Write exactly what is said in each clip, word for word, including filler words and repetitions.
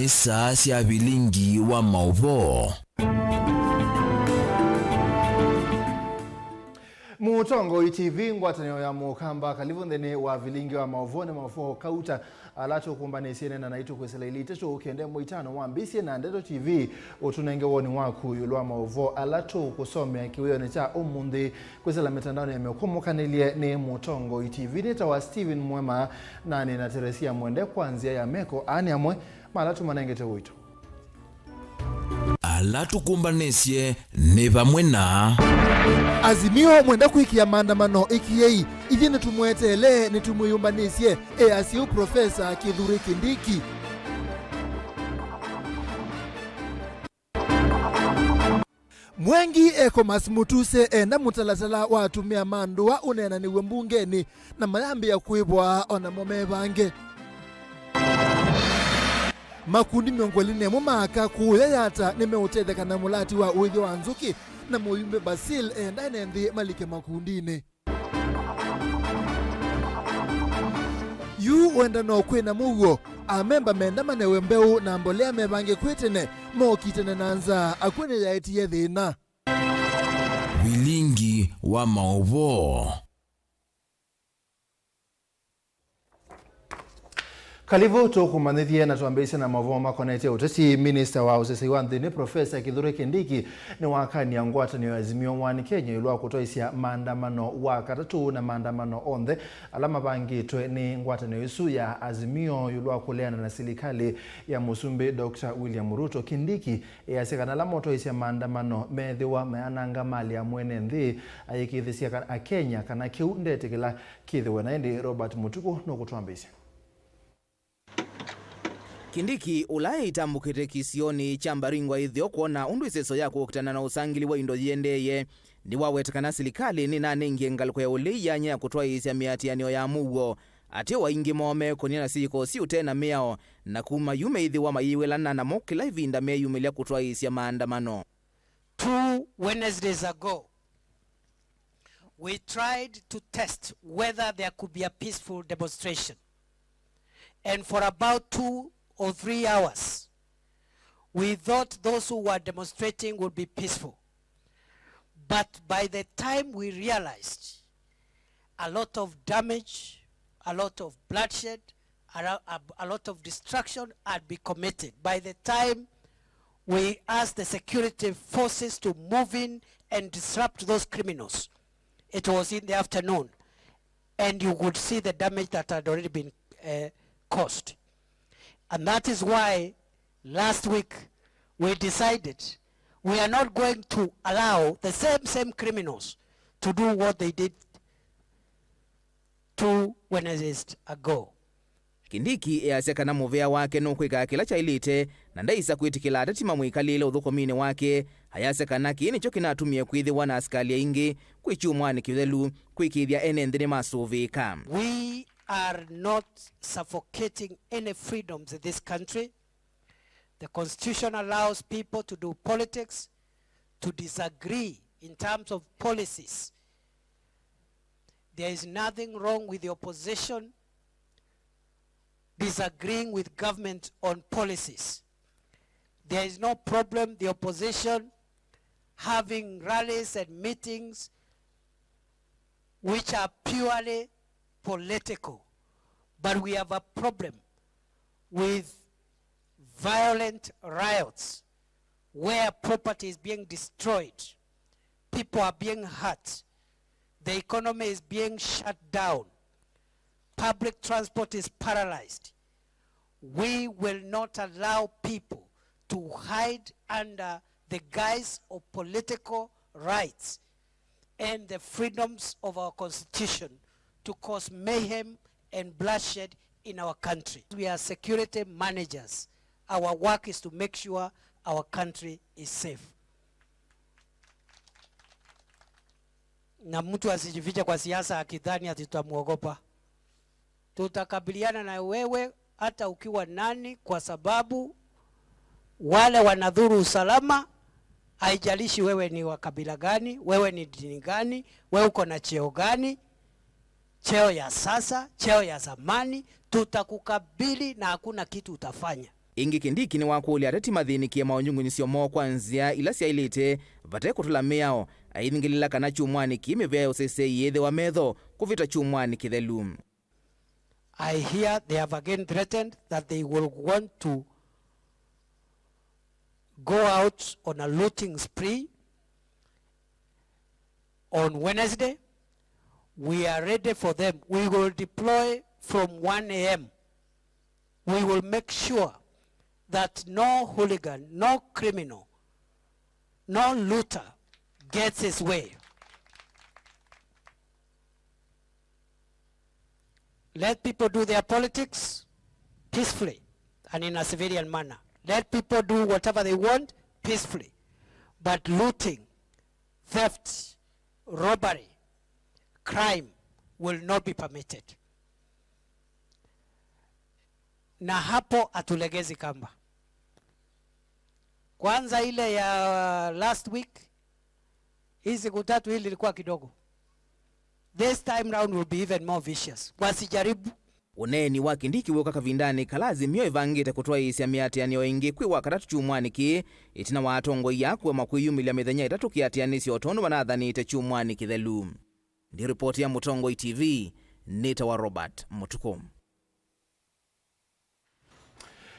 Saa sya vilingi wa maũvoo. Mũtongoi T V, ngwatanĩo ya Mũkamba, kalivu nthĩnĩ wa vilingi wa maũvoo. Nĩ maũvoo kauta ala tũkũmbanĩsye nena naitũ kwĩsĩla ilĩ itatũ kenda ĩmwe itano wambĩsye na Ndeto T V, ũtũnenge woni waku ĩũlũ wa maũvoo ala tũkũsomea kĩwĩonĩ kya ũmũnthĩ. Kwĩsĩla mĩtandaonĩ ya mĩkũmũkanĩlye nĩ Mũtongoi T V. Nĩtawa Stephen Mwema, na nĩ na Teresia Mwende kwa nzĩa ya meko. Aa nĩ amwe ma ala tũmanengete ũito. Ala tũkũmbanĩsye nĩ vamwe na Azimio mwenda kwĩkĩa maandamano ĩkiei, ithyĩ nĩtũmweteele, nĩtũmwĩyũmbanĩsye, easya ũu Profesa Kithure Kindiki. Mwangi e Komas Mutuse enda mũtalatala wa atumĩa ma ndũa ũneenanĩw'e mbungenĩ na mayambĩĩa kwĩvwa o namo mevange. Makundi mĩongo ĩlĩ na ĩmwe ma aka kũũya Yatta nĩmeũtetheka na mũlati wa ũĩthyo wa nzũkĩ, na mũyumbe Basil enda ene nthĩ malike makundinĩ. Yu wenda no kwĩna mũuo, amemba menda manewe mbeũ na mbolea mevange kwĩ tene, mokitane na nzaa, akw'e nĩyaetie thĩna. Vilingi wa maũvoo. Kalivu tũkũmanyĩthye na twambĩĩsye na maũvoo makonetye ũteti. Minista wa ũseseĩ wa nthĩnĩ, Profesa Kithure Kindiki, nĩwakania ngwatanĩo ya Azimio One Kenya ĩũlũ wa kũtwaĩsya maandamano wa katatũ na maandamano onthe ala mavangĩtwe nĩ ngwatanĩo ĩsu ya Azimio ĩũlũ wa kũleana na silikalĩ ya Mũsumbĩ Doctor William Ruto. Kindiki easya kana ala motwaĩsya maandamano meethĩwa mayananga malĩ ya mwene nthĩ, ayĩkĩĩthĩsya ka-, Akenya kana kĩu ndetĩkĩla kĩthĩwe. Na ĩndĩ Robert Mũtukũ nũkũtwambĩĩsya. Kindiki, ũla ĩtambũkĩte kĩsionĩ kya Baringo Ĩtheo kwona ũndũ ĩseso ya kũkitana na ũsangĩli wa indo yĩendeeye, nĩwaweta kana silikalĩ nĩnanengie ngalĩko ya ũlei yanya ya kũtwaĩĩsya mĩatĩanĩo ya mũuo. Ateo aingĩ moo mekũnia na syĩko syĩ ũte na mĩao, na kuma yu meĩthĩwa mayĩw'ĩlana namo kĩla ĩvinda meyumĩlya kũtwaĩĩsya maandamano. Two Wednesdays ago, we tried to test whether there could be a peaceful demonstration. And for about two or three hours, we thought those who were demonstrating would be peaceful. But by the time we realized, a lot of damage, a lot of bloodshed, a lo-, a, a lot of destruction had been committed. By the time we asked the security forces to move in and disrupt those criminals, it was in the afternoon, and you could see the damage that had already been, uh, caused. And that is why last week we decided we are not going to allow the same, same criminals to do what they did two Wednesdays ago. Kindiki easya kana mũvĩa wake nũkwĩka kĩla kyaĩlĩte na ndaisa kwĩtĩkĩla ateti mamwĩkalĩle ũthũkũminĩ wake. Ayasya kana kĩĩ nĩkyo kĩnatumie kwĩthĩwa na asikalĩ aingĩ kwĩ kyumwanĩ kĩthelu kwĩkĩĩthya ene nthĩ nĩmasũvĩĩka. We are not suffocating any freedoms in this country. The constitution allows people to do politics, to disagree in terms of policies. There is nothing wrong with the opposition disagreeing with government on policies. There is no problem the opposition having rallies and meetings which are purely political. But we have a problem with violent riots where property is being destroyed, people are being hurt, the economy is being shut down, public transport is paralyzed. We will not allow people to hide under the guise of political rights and the freedoms of our constitution to cause mayhem and bloodshed in our country. We are security managers. Our work is to make sure our country is safe. Na mtu asijifiche kwa siasa akidhani ati tutamwogopa. Tutakabiliana na wewe hata ukiwa nani, kwa sababu wale wanadhuru usalama, haijalishi wewe ni wa kabila gani, wewe ni dini gani, wewe uko na cheo gani, cheo ya sasa, cheo ya zamani, tutakukabili na hakuna kitu utafanya. Ĩngĩ, Kindiki nĩwakũlya ateti mathĩnĩkĩe maũnyungunyĩsyo moo kwa nzĩa ila syaĩlĩte vate kũtũla mĩao, aithingĩlĩla kana kyumwanĩ kĩĩ mĩvĩa ya ũseseĩ yĩĩthĩwa metho kũvĩta kyumwanĩ kĩthelu. I hear they have again threatened that they will want to go out on a looting spree on Wednesday. We are ready for them. We will deploy from one a m. We will make sure that no hooligan, no criminal, no looter gets his way. Let people do their politics peacefully and in a civilian manner. Let people do whatever they want peacefully. But looting, theft, robbery, crime will not be permitted. Na hapo hatulegezi kamba. Kwanza, ile ya last week, hii siku tatu hili ilikuwa kidogo. This time round will be even more vicious. Wasijaribu. Ũneeni wa Kindiki wĩũka kavindanĩ kala Azimio ĩvangĩte kũtwaĩĩsya mĩatĩanĩo ĩngĩ kwĩ Wakatatũ kyumwanĩ kĩĩ, ĩtina wa atongoi aa kũema kwĩyumĩlya mĩthenya ĩtatũ kĩatĩanĩsyo o tondũ manathanĩte kyumwanĩ kĩthelu. Ndi ripoti ya Mũtongoi T V, nĩtawa Robert Mũtukũ.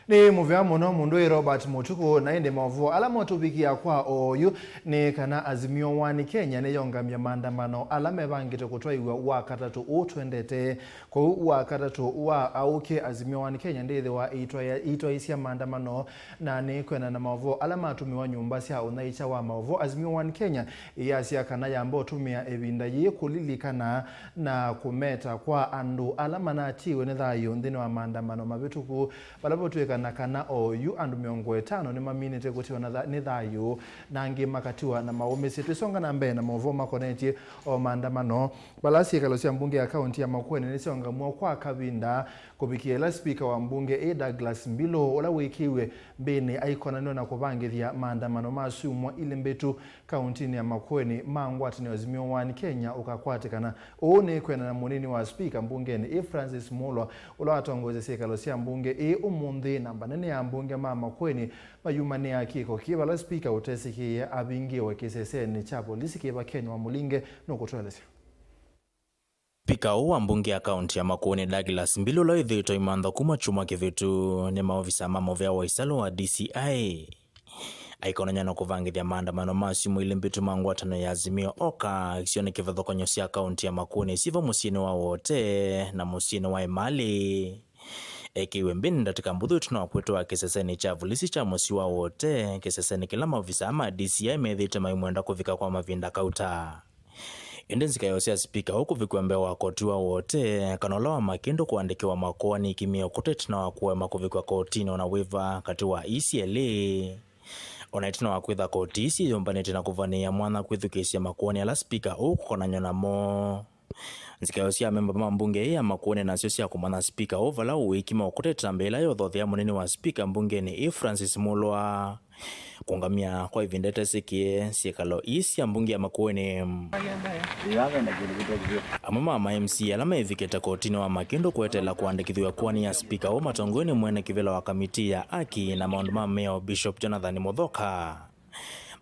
Nĩ mũvea mũno mũndũ wĩ Robert Mũtukũ, na ĩndĩ maũvoo ala matũvikĩa kwa oyu nĩ kana Azimio One Kenya nĩyongamya maandamano ala mevangĩtwe kũtwaiw'a Wakatatũ ũũ twendete. Kwoou Wakatatũ wa aũkĩ, Azimio One Kenya ndĩthĩwa ĩitwaĩa-, ĩitwaĩĩsya maandamano, na nĩ kwĩana na maũvoo ala matũmĩwa nyũmba sya ũnyaĩĩkya wa maũvoo, Azimio One Kenya ĩyasya kana yamba ũtũmĩa ĩvinda yĩĩ kũlilikana na kũmeta kwa andũ ala manatiiwe nĩ thayũ nthĩnĩ wa maandamano mavĩtũku, vala votw'ĩkana kana oyu andũ mĩongo ĩtano nĩmaminĩte kũtiwa na tha-, nĩ thayũ, na angĩ makatiwa na maũmĩsye. Twĩsonga na mbee na maũvoo makonetye o maandamano, vala syĩkalo sya mbunge ya kaunti ya Makueni nĩsyaũngamw'a kwa kavinda kũvikĩa ĩla spika wa mbunge ĩ Douglas Mbilu, ũla wĩkĩiwe mbĩnĩ aikonanĩwa na kũvangĩthya maandamano ma syumwa ilĩ mbĩtu kauntinĩ ya Makueni ma ngwatanĩo Azimio One Kenya ũkakwatĩkana. Ũũ nĩ kwĩana na mũnini wa spika mbungenĩ ĩ Francis Mulwa, ũla watongoesye syĩkalo sya mbunge ĩĩ ũmũnthĩ. Namba nene ya ambunge ma Makueni mayumanĩa kĩko kĩĩ vala spika ũtesĩkĩie avingĩwe kĩsesenĩ kya volisi kĩ Vakeni wa Mũlinge nũkũtũelesya. Spika ũũ wa mbunge ya kaunti ya Makueni Douglas Mbilu, ũla wĩthĩĩtwe aimantha kuma kyumwa kĩvĩtu nĩ maovisa ma mũvea wa ĩsalũ wa D C I, aikonany'a na kũvangĩthya maandamano ma syumwa ilĩ mbĩtu ma ngwatanĩo ya Azimio Oka isionĩ kĩvathũkany'o sya kaunti ya Makueni syĩ va mũsyĩnĩ wa Wote na mũsyĩnĩ wa Emali. Ekĩiwe mbĩnĩ ndatĩka mbũthũ ĩtina wa kwĩtwaa kĩsesenĩ kya volisi kya mũsyĩ wa Wote, kĩsesenĩ kĩla maovisa ma D C I methĩĩtwe maimwenda kũvika kwa mavinda kauta. Ĩndĩ nzikaĩo sya spika ũũ kũvikwa mbee wa koti wa Wote, kana ũla wa Makĩndũ kũandĩkĩwa makoani ikimie ũkũta ĩtina wa kũema kũvikwa kotinĩ o na wĩva katĩ wa ii syelĩ. O na ĩtina wa kwĩtha koti ii syĩyũmbanĩtye na kũvanĩĩa mwanya kwĩthukĩĩsya makoani ala spika ũũ kũkonany'a namo. Nzikaĩo sya amemba ma mbunge ĩĩ ya Makueni nasyo sya kũmanya spika ũũ vala ũĩkima ũkũta ĩtambya ĩla yothothea mũnini wa spika mbungenĩ ĩ Francis Mulwa. Kũngamya kwa ĩvinda ĩtesĩkĩe syĩkalo ii sya mbunge ya Makueni. Amwe ma ma M C A ala meĩvikĩte kotinĩ wa Makĩndũ kweteela kũandĩkĩthw'a koani ya spika ũũ matongoew'e nĩ mwene kĩvĩla wa kamitii ya aki na maũndũ ma mĩao Bishop Jonathan Mũthoka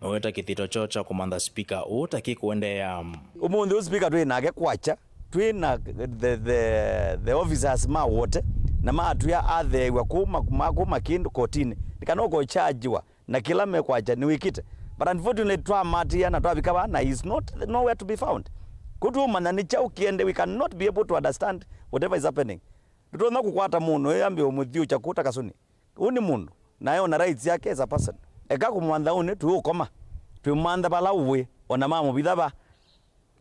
maweta kĩthito kyoo kya kũmantha spika ũũ ta kĩkũendeea. Ũmũnthĩ ũũ spika twĩ nake kwakya, twĩ na the, the, the officers ma Wote na matwĩa atheew'a kũu ma, ma, kũu Makĩndũ kotinĩ nĩ kana ũkokyaajiwa na kĩla mekwakya nĩwĩkĩte. But unfortunately, twamatĩĩa na twavika vaa, na he is not nowhere to be found. Kũu tũũmanya nĩ kyaũ kĩende, we cannot be able to understand whatever is happening. Ndũtonya kũkwata mũndũ ĩambĩa ũmũthiũkya kũu ta kasũni. Ũũ nĩ mũndũ, na eona rights yake as a person. Eka kũmwantha ũnĩ, tũũkoma. Twĩmwantha vala ũĩ, ona mamũvitha va.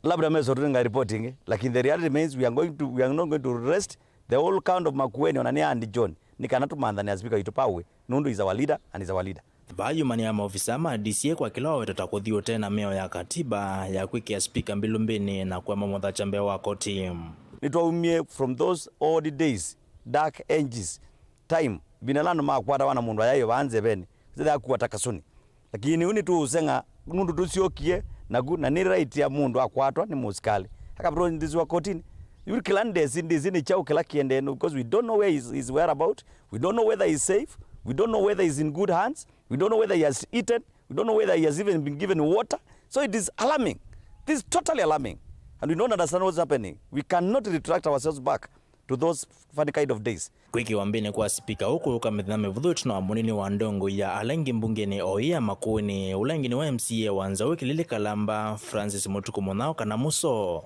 Labda meso tũnenga report ĩngĩ, lakini the reality remains we are going to, we are not going to rest the whole count of Makueni ona nĩ Andy John, nĩ kana tũmanthane na speaker witũ Pawe, nũndũ is our leader and is our leader. Vaa yumanĩa maofisa ma D C I kwa kĩla waweta ta kũthi ũtee na mĩao ya katiba ya kwĩkĩa spika mbilũ mbĩnĩ na kũema mũthakya mbee wa koti. Nĩtwaumie from those old days, dark ages, time, ĩvinda ĩla andũ makwatawa na mũndũ ayaĩwe vaa nzeveni, ĩthe akua ta kasũni. Lakini ũu nĩtũũseng'a nũndũ tũsyokie naku, na nĩ right ya mũndũ akwatwa nĩ mũsikalĩ akavĩtwa ndĩsiwa kotini. Yu kĩla ndesi, ndĩsĩ nĩ kyaũ kĩla kĩendee, because we don't know where he's, he's whereabout, we don't know whether he's safe, We don't know whether he's in good hands. We don't know whether he has eaten. We don't know whether he has even been given water. So it is alarming. This is totally alarming. And we don't understand what's happening. We cannot retract ourselves back to those funny kind of days. Kwĩkĩwa mbĩnĩ kwa sipika ũkũyũka mĩthenya mĩvũthũ ĩtina wa mũnini wa ndongo ya ala angĩ mbungenĩ o ĩ ya Makueni, ũla angĩ nĩwe M C A wa Nzaũ Kĩlili Kalamba, Francis Mũtukũ Mũnyao kana Mũsoo.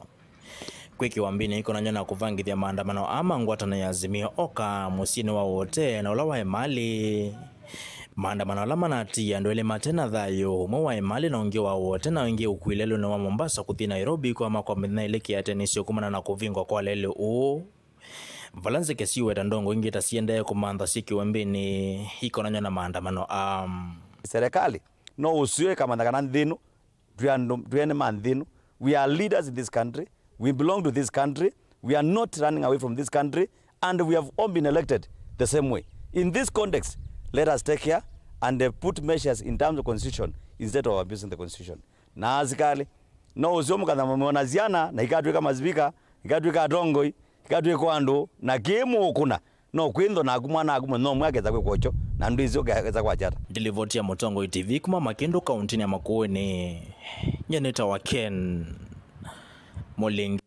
Kwĩkĩwa mbĩnĩ ikonany'a na kũvangĩthya maandamano aa ma ngwatanĩo ya Azimio oka mũsyĩnĩ wa Wote na ũla wa Emali. Maandamano ala manatiie andũ elĩ mate na thayũ, ũmwe wa Emali na ũngĩ wa Wote, na ĩngĩ ũkuile lelũnĩ wa Mombasa kũthi Nairobi kwa makoa mĩthenya ĩlĩ kĩatanĩsyo kumana na kũvingwa kwa lelũ ũũ, vala nzeke siweta ndongo ingĩ ta siendee kũmantha syĩkĩwe mbĩnĩ ikonany'a na maandamano aa. Serikali no ũseo ĩkamanya kana nthĩ ĩno Twi andũ, twi ene ma nthĩ ĩno. We are leaders in this country. We belong to this country. We are not running away from this country. And we have all been elected the same way. In this context, let us take care and, uh, put measures in terms of constitution instead of abusing the constitution. Na asikalĩ, no ũseo mũkatha mamona syana na ikatwĩka masipika, ikatwĩka atongoi, ikatwĩka andũ, na kĩĩ mũũkũna. No kwĩnthwa naku mwana waku mũthenya ũmwe akesa kwĩkwa ũkyo, na ndwĩsĩ ũkesa kwakya ata. Ndilivoti ya Mũtongoi T V kuma Makĩndũ kauntinĩ ya Makueni, nyie nĩtawa Ken Mũlingi.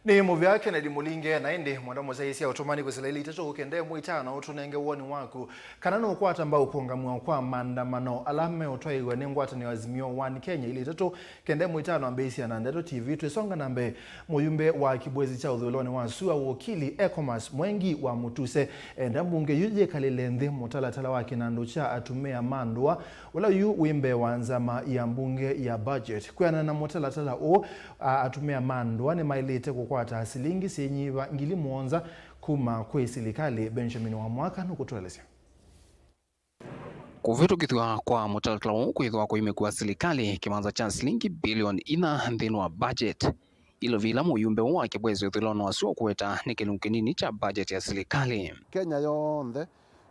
Nĩ mũvea Kennedy Mũlingi, na ĩndĩ mwenda mũsyaĩĩsya ũtũmani kwĩsĩla ilĩ itatũ kenda ĩmwe itano ũtũnenge woni waku kana nũkwata mbau kũũngamw'a kwa maandamano ala meũtwaĩw'a nĩ ngwatanĩo ya Azimio One Kenya ilĩ itatũ kenda ĩmwe itano ambĩĩsya na Ndeto T V. Twĩsonga na mbee, mũyumbe wa kĩvwezi kya ũthũĩlonĩ wa sua Wokili Ecomas Mwengi wa Mũtuse enda mbunge yu yĩkalĩle nthĩ mũtalatala wa kĩnandũ kya atumĩa ma ndũa, ũla yu wĩ mbee wa nzama ya mbunge ya budget. Kwĩanana na mũtalatala ũũ, a, atumĩa ma ndũa nĩmaĩlĩte kũkwata silingi syĩnyiva ngili mũonza kuma kwĩ silikalĩ. Benjamin Wamwaka nũkũtũelesya. Kũvĩtũkĩthw'a kwa mũtalatala ũũ kwĩthĩwa kũimĩkwa silikalĩ kĩmanza kya silingi bilioni inya nthĩnĩ wa budget. Ilovia ila mũyumbe ũũ wa kĩvwezi ũthũĩlonĩ wa sua ũkũweta nĩ kĩlungu kĩnini kya budget ya silikalĩ. Kenya yonthe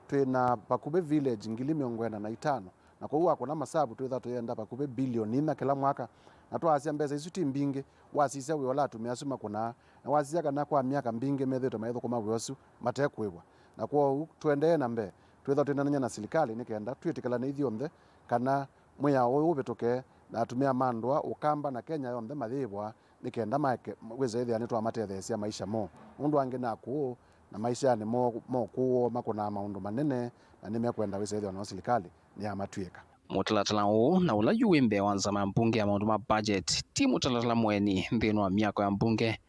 twĩ na vakuvĩ village ngili mĩongo ĩna na itano, na kwoou wakũna masavu twĩtha tũyenda vakuvĩ bilioni inya kĩla mwaka, na twaasya mbesa isu ti mbingĩ wasisya wĩa ũla atumĩa asu makũnaa, na wasisya kana kwa myaka mbingĩ methĩĩtwe maithũkũma wĩa ũsu mate kũĩvwa. Na kwoou tũendee na mbee twĩthwa twĩneenany'a na silikalĩ nĩ kenda twĩtĩkĩlane ithyonthe kana mwĩao ũyũ ũvĩtũke, na atumĩa ma ndũa, Ũkamba na Kenya yonthe mayĩĩvwa nĩ kenda maeke wĩse ĩthĩa nĩtwamatetheesya maisha moo, nũndũ angĩ nĩ akũũ, na maishanĩ moo mokũũ makũnaa maũndũ manene, na nĩmekwenda wĩse ĩthĩa nao silikalĩ nĩyamatw'ĩka. Mũtalatala ũũ na ũla yu wĩ mbee wa nzama ya mbunge ya maũndũ ma budget ti mũtalatala mũeni nthĩnĩ wa myako ya mbunge.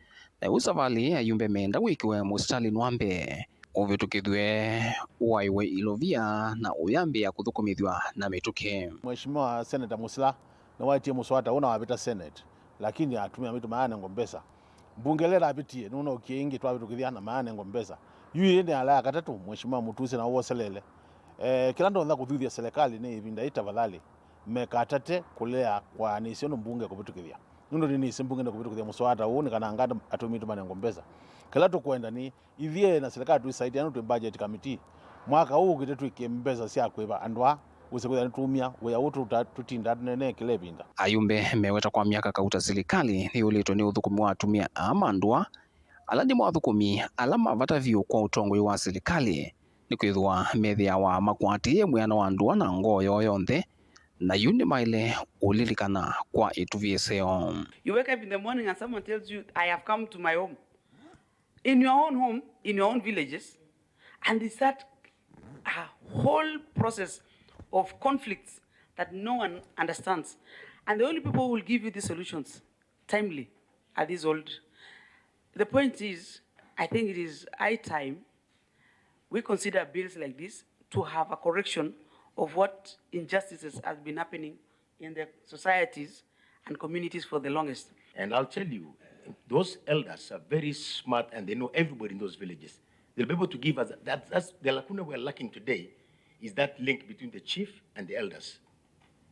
Na yu savalĩ ayumbe meenda wĩkĩwe mũsitalĩnĩ wa mbee ũvĩtũkĩthw'e ũaĩwe ilovia na ũyambĩĩa kũthũkũmĩthw'a na mĩtũkĩ. Mheshimiwa Senator Musila nĩwaetie mũswada ũũ na wavĩta Senate, lakini atumĩa maitũ mayanengwa mbesa. Mbunge ĩla ĩlavĩtie nũnookie ĩngĩ twavĩtũkĩthya na mayanengwa mbesa. Yu ĩĩ nĩ ala ya katatũ, Mheshimiwa Mũtuse na woselele. Eh, kĩla ndonya kũthuthya silikalĩ nĩ ĩvinda yĩĩ tafadhali mekatate kũlea kwaanĩsya ũndũ mbunge ĩkũvĩtũkĩthya. Nũndũ nĩnĩsĩ mbunge nĩkũvĩtũkĩthya mũswada ũũ nĩ kana anga atumĩa maitũ manengwa mbesa. Kĩla tũkwenda nĩ ithyĩ na silikalĩ tũisaiti anu twĩ budget committee. Mwaka ũũ ũkĩte twĩkĩe mbesa sya kũĩva andũ aa wĩse kwĩthĩa nĩtũumya wĩa ũũ tũta-, tũtindaa tũneenee kĩla ĩvinda. Ayumbe meweta kwa myaka kauta silikalĩ nĩyũlĩtwe nĩ ũthũkũmi wa atumĩa aa ma ndũa, ala nĩmo athũkũmi ala ma vata vyũ kwa ũtongoi wa silikalĩ, nĩkwĩthĩwa methĩawa makwatĩĩe mwĩano wa ndũa na ngoo yoo yonthe, na yu nĩmaĩle ũlilikana kwa ĩtuvĩ ĩseo. You wake up in the morning and someone tells you, "I have come to my home." In your own home, in your own villages, and it's that, uh, whole process of conflicts that no one understands. And the only people who will give you these solutions timely are these old. The point is, I think it is high time we consider bills like this to have a correction of what injustices has been happening in the societies and communities for the longest. And I'll tell you, those elders are very smart and they know everybody in those villages. They'll be able to give us that. That's the lacuna we're lacking today, is that link between the chief and the elders.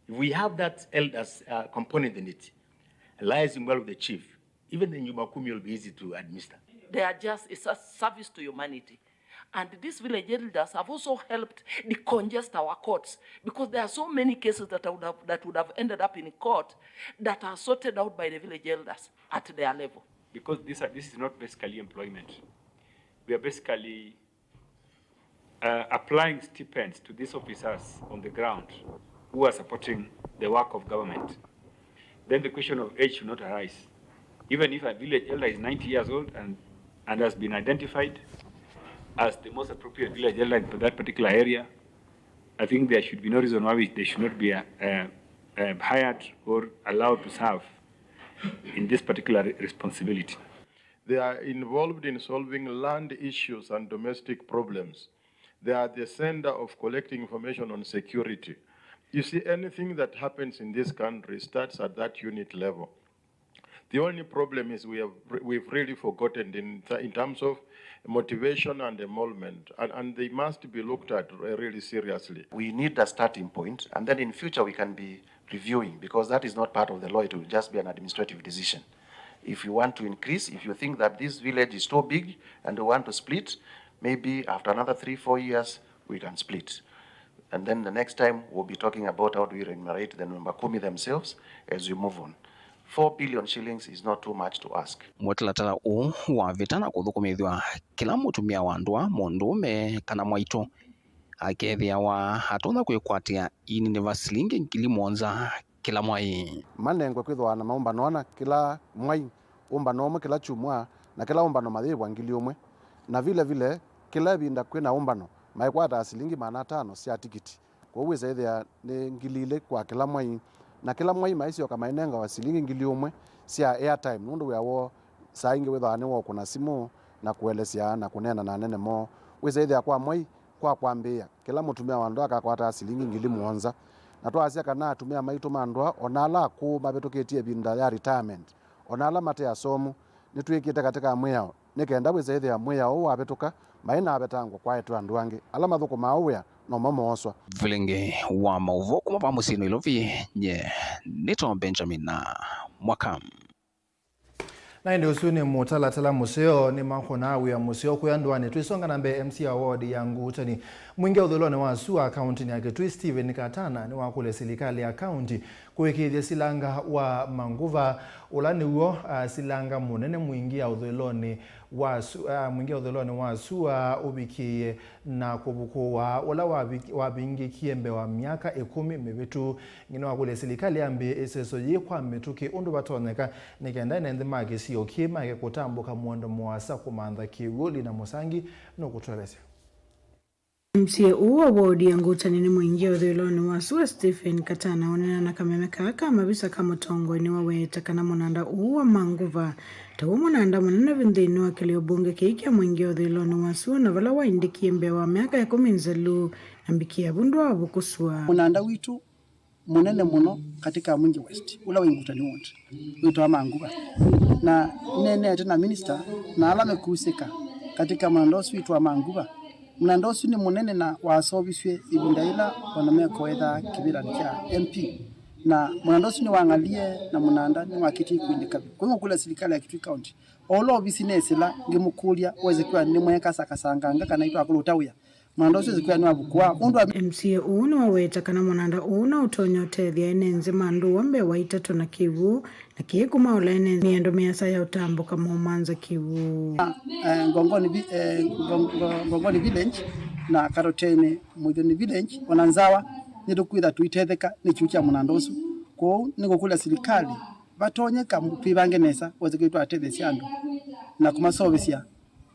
If we have that elders, uh, component in it, liaising well with the chief, even the Nyumba Kumi will be easy to administer. They are just a ser-, service to humanity. And these village elders have also helped decongest our courts, because there are so many cases that I would have, that would have ended up in court that are sorted out by the village elders at their level. Because this are, this is not basically employment. We are basically uh, applying stipends to these officers on the ground who are supporting the work of government, then the question of age should not arise. Even if a village elder is ninety years old and, and has been identified as the most appropriate village elder in that particular area, I think there should be no reason why we, they should not be uh, uh, uh, hired or allowed to serve in this particular re- responsibility. They are involved in solving land issues and domestic problems. They are the center of collecting information on security. You see, anything that happens in this country starts at that unit level. The only problem is we have, we've really forgotten in, th- in terms of motivation and emolument, and, and they must be looked at re- really seriously. We need a starting point, and then in future we can be reviewing, because that is not part of the law, it will just be an administrative decision. If you want to increase, if you think that this village is too big and you want to split, maybe after another three, four years, we can split. And then the next time, we'll be talking about how do we remunerate the Nyumba Kumi themselves as we move on. Four billion shillings is not too much to ask. Mũtalatala ũũ wavĩta na kũthũkũmĩthw'a kĩla mũtumĩa wa ndũa, mũndũũme kana mwaitũ akethĩawa atonya kwĩkwatĩa iini va silingi ngili mũonza kĩla mwai. Manengwe kwĩthĩwa na maũmbano ana kĩla mwai, ũmbano ũmwe kĩla kyumwa, na kĩla ũmbano mayĩvwa ngili ũmwe. Na vile vile, kĩla ĩvinda kwĩ na ũmbano, maĩkwataa silingi maana atano sya tikiti. Kwoou wĩsa ĩthĩa nĩ ngili ilĩ kwa kĩla mwai. Na kĩla mwai maisyoka mainengawa silingi ngili ũmwe sya airtime, nũndũ wĩa woo saa ingĩ wĩthĩawa nĩ wa ũkũna simũ na kũelesya na kũneena na anene moo. Wĩsa ĩthĩa kwa mwai, kwa kwambĩĩa, kĩla mũtumĩa wa ndoa akakwataa silingi ngili mũonza. Na twasya kana atumĩa maitũ ma ndoa, o na ala akũũ mavĩtũkĩtye ĩvinda ya retirement, o na ala mate asomu, nĩtwĩkĩte katĩ ka mwĩao, nĩ kenda wĩsa ĩthĩa mwĩao ũũ wavĩtũka, maĩ na avetangwa kwaetwe andũ angĩ. Ala mathũkũmaa ũũ wĩa nomo mooswa. Vilingĩ wa maũvoo kuma va mũsyĩ Nairobi, nye nĩtwa Benjamin Mwaka. Na ĩndĩ ũsu nĩ mũtalatala mũseo, nĩ makũnaa wĩa mũseo kũya ndũanĩ. Twĩsonga na mbee, M C A wa ward ya Ngutani, mwingĩ ũthũĩlonĩ wa sua kaũntĩnĩ ya Kitui, Stephen Katana, nĩwakũlya silikalĩ ya kaũntĩ kũĩkĩĩthya silanga wa Manguva, ũla nĩw'o, ah, silanga mũnene mwingĩ ya ũthũĩlonĩ wa su-, ah, mwingĩ ya ũthũĩlonĩ wa sua ũvikĩĩe na kũvukũwa, ũla wavi-, wavingĩkie mbee wa myaka ĩkũmi mĩvĩtu. Nginya wakũlya silikalĩ yambĩĩe ĩseso yĩĩ kwa mĩtũkĩ ũndũ vatonyeka, nĩ kenda ene nthĩ ma kĩsio kĩĩ maeke kũtambũka mũondo mũasa kũmantha kĩw'ũ. Lina Mũsangi nũkũtũelesya. M C A ũũ wa wodi ya Ngutani nĩ mwingĩ ũthũĩlonĩ wa sua, Stephen Katana, ũneena na kameme kaa ka mavisa ka mũtongoi, nĩwaweta kana mũnanda ũũ wa Manguva taw'o mũnanda mũnene vyũ nthĩnĩ wa kĩlĩo mbunge kĩĩ kya mwingĩ ũthũĩlonĩ wa sua, na vala waindĩkie mbee wa myaka ĩkũmi nzelu, na mbikĩa vu ndwavũkũsw'a. Mũnanda witũ mũnene mũno katika Mwingi West, ũla wĩ Ngutani Ward, wĩtawa Manguva. Na nĩneenete na minister na ala mekusĩka katika mũnanda ũsu witũ wa Manguva. Mũnanda ũsu nĩ mũnene na waseũvisw'e ĩvinda yĩla ona mekoetha kĩvĩlanĩ kya M P. Na mũnanda ũsu nĩwang'alie na mũnanda nĩwakĩtie kwĩndĩka vyũ. Kwa hiyo ngũkũlya silikalĩ ya Kitui County, o ũla ovisi nesĩla ngĩmũkũlya, wĩsĩ kwĩwa nĩmweeka sakasanganga kana itwakũlũta wĩa. Mũnanda ũsu wĩsĩ kwĩwa nĩwavukũa ũndũ wa M C A ũũ nĩwaweta kana mũnanda ũũ no ũtonya ũtethya ene nthĩ ma ndũa mbee wa itatũ na kĩw'ũ, na kĩĩ kũmaũla ene mĩendo mĩasa ya ũtambũka maũmanza kĩw'ũ. Eh, Ngongoni vi-, eh, Ngo-, Ngo-, Ngongoni Village na Katoteni Mũithyũnĩ Village, ona Nzawa, nĩtũkwĩtha tũitetheka nĩ kĩw'ũ kya mũnanda ũsu. Kwoou nĩngũkũlya silikalĩ vatonyeka twĩvange nesa, wĩsĩ kwĩwa twatetheesya andũ na kũmaseũvĩsya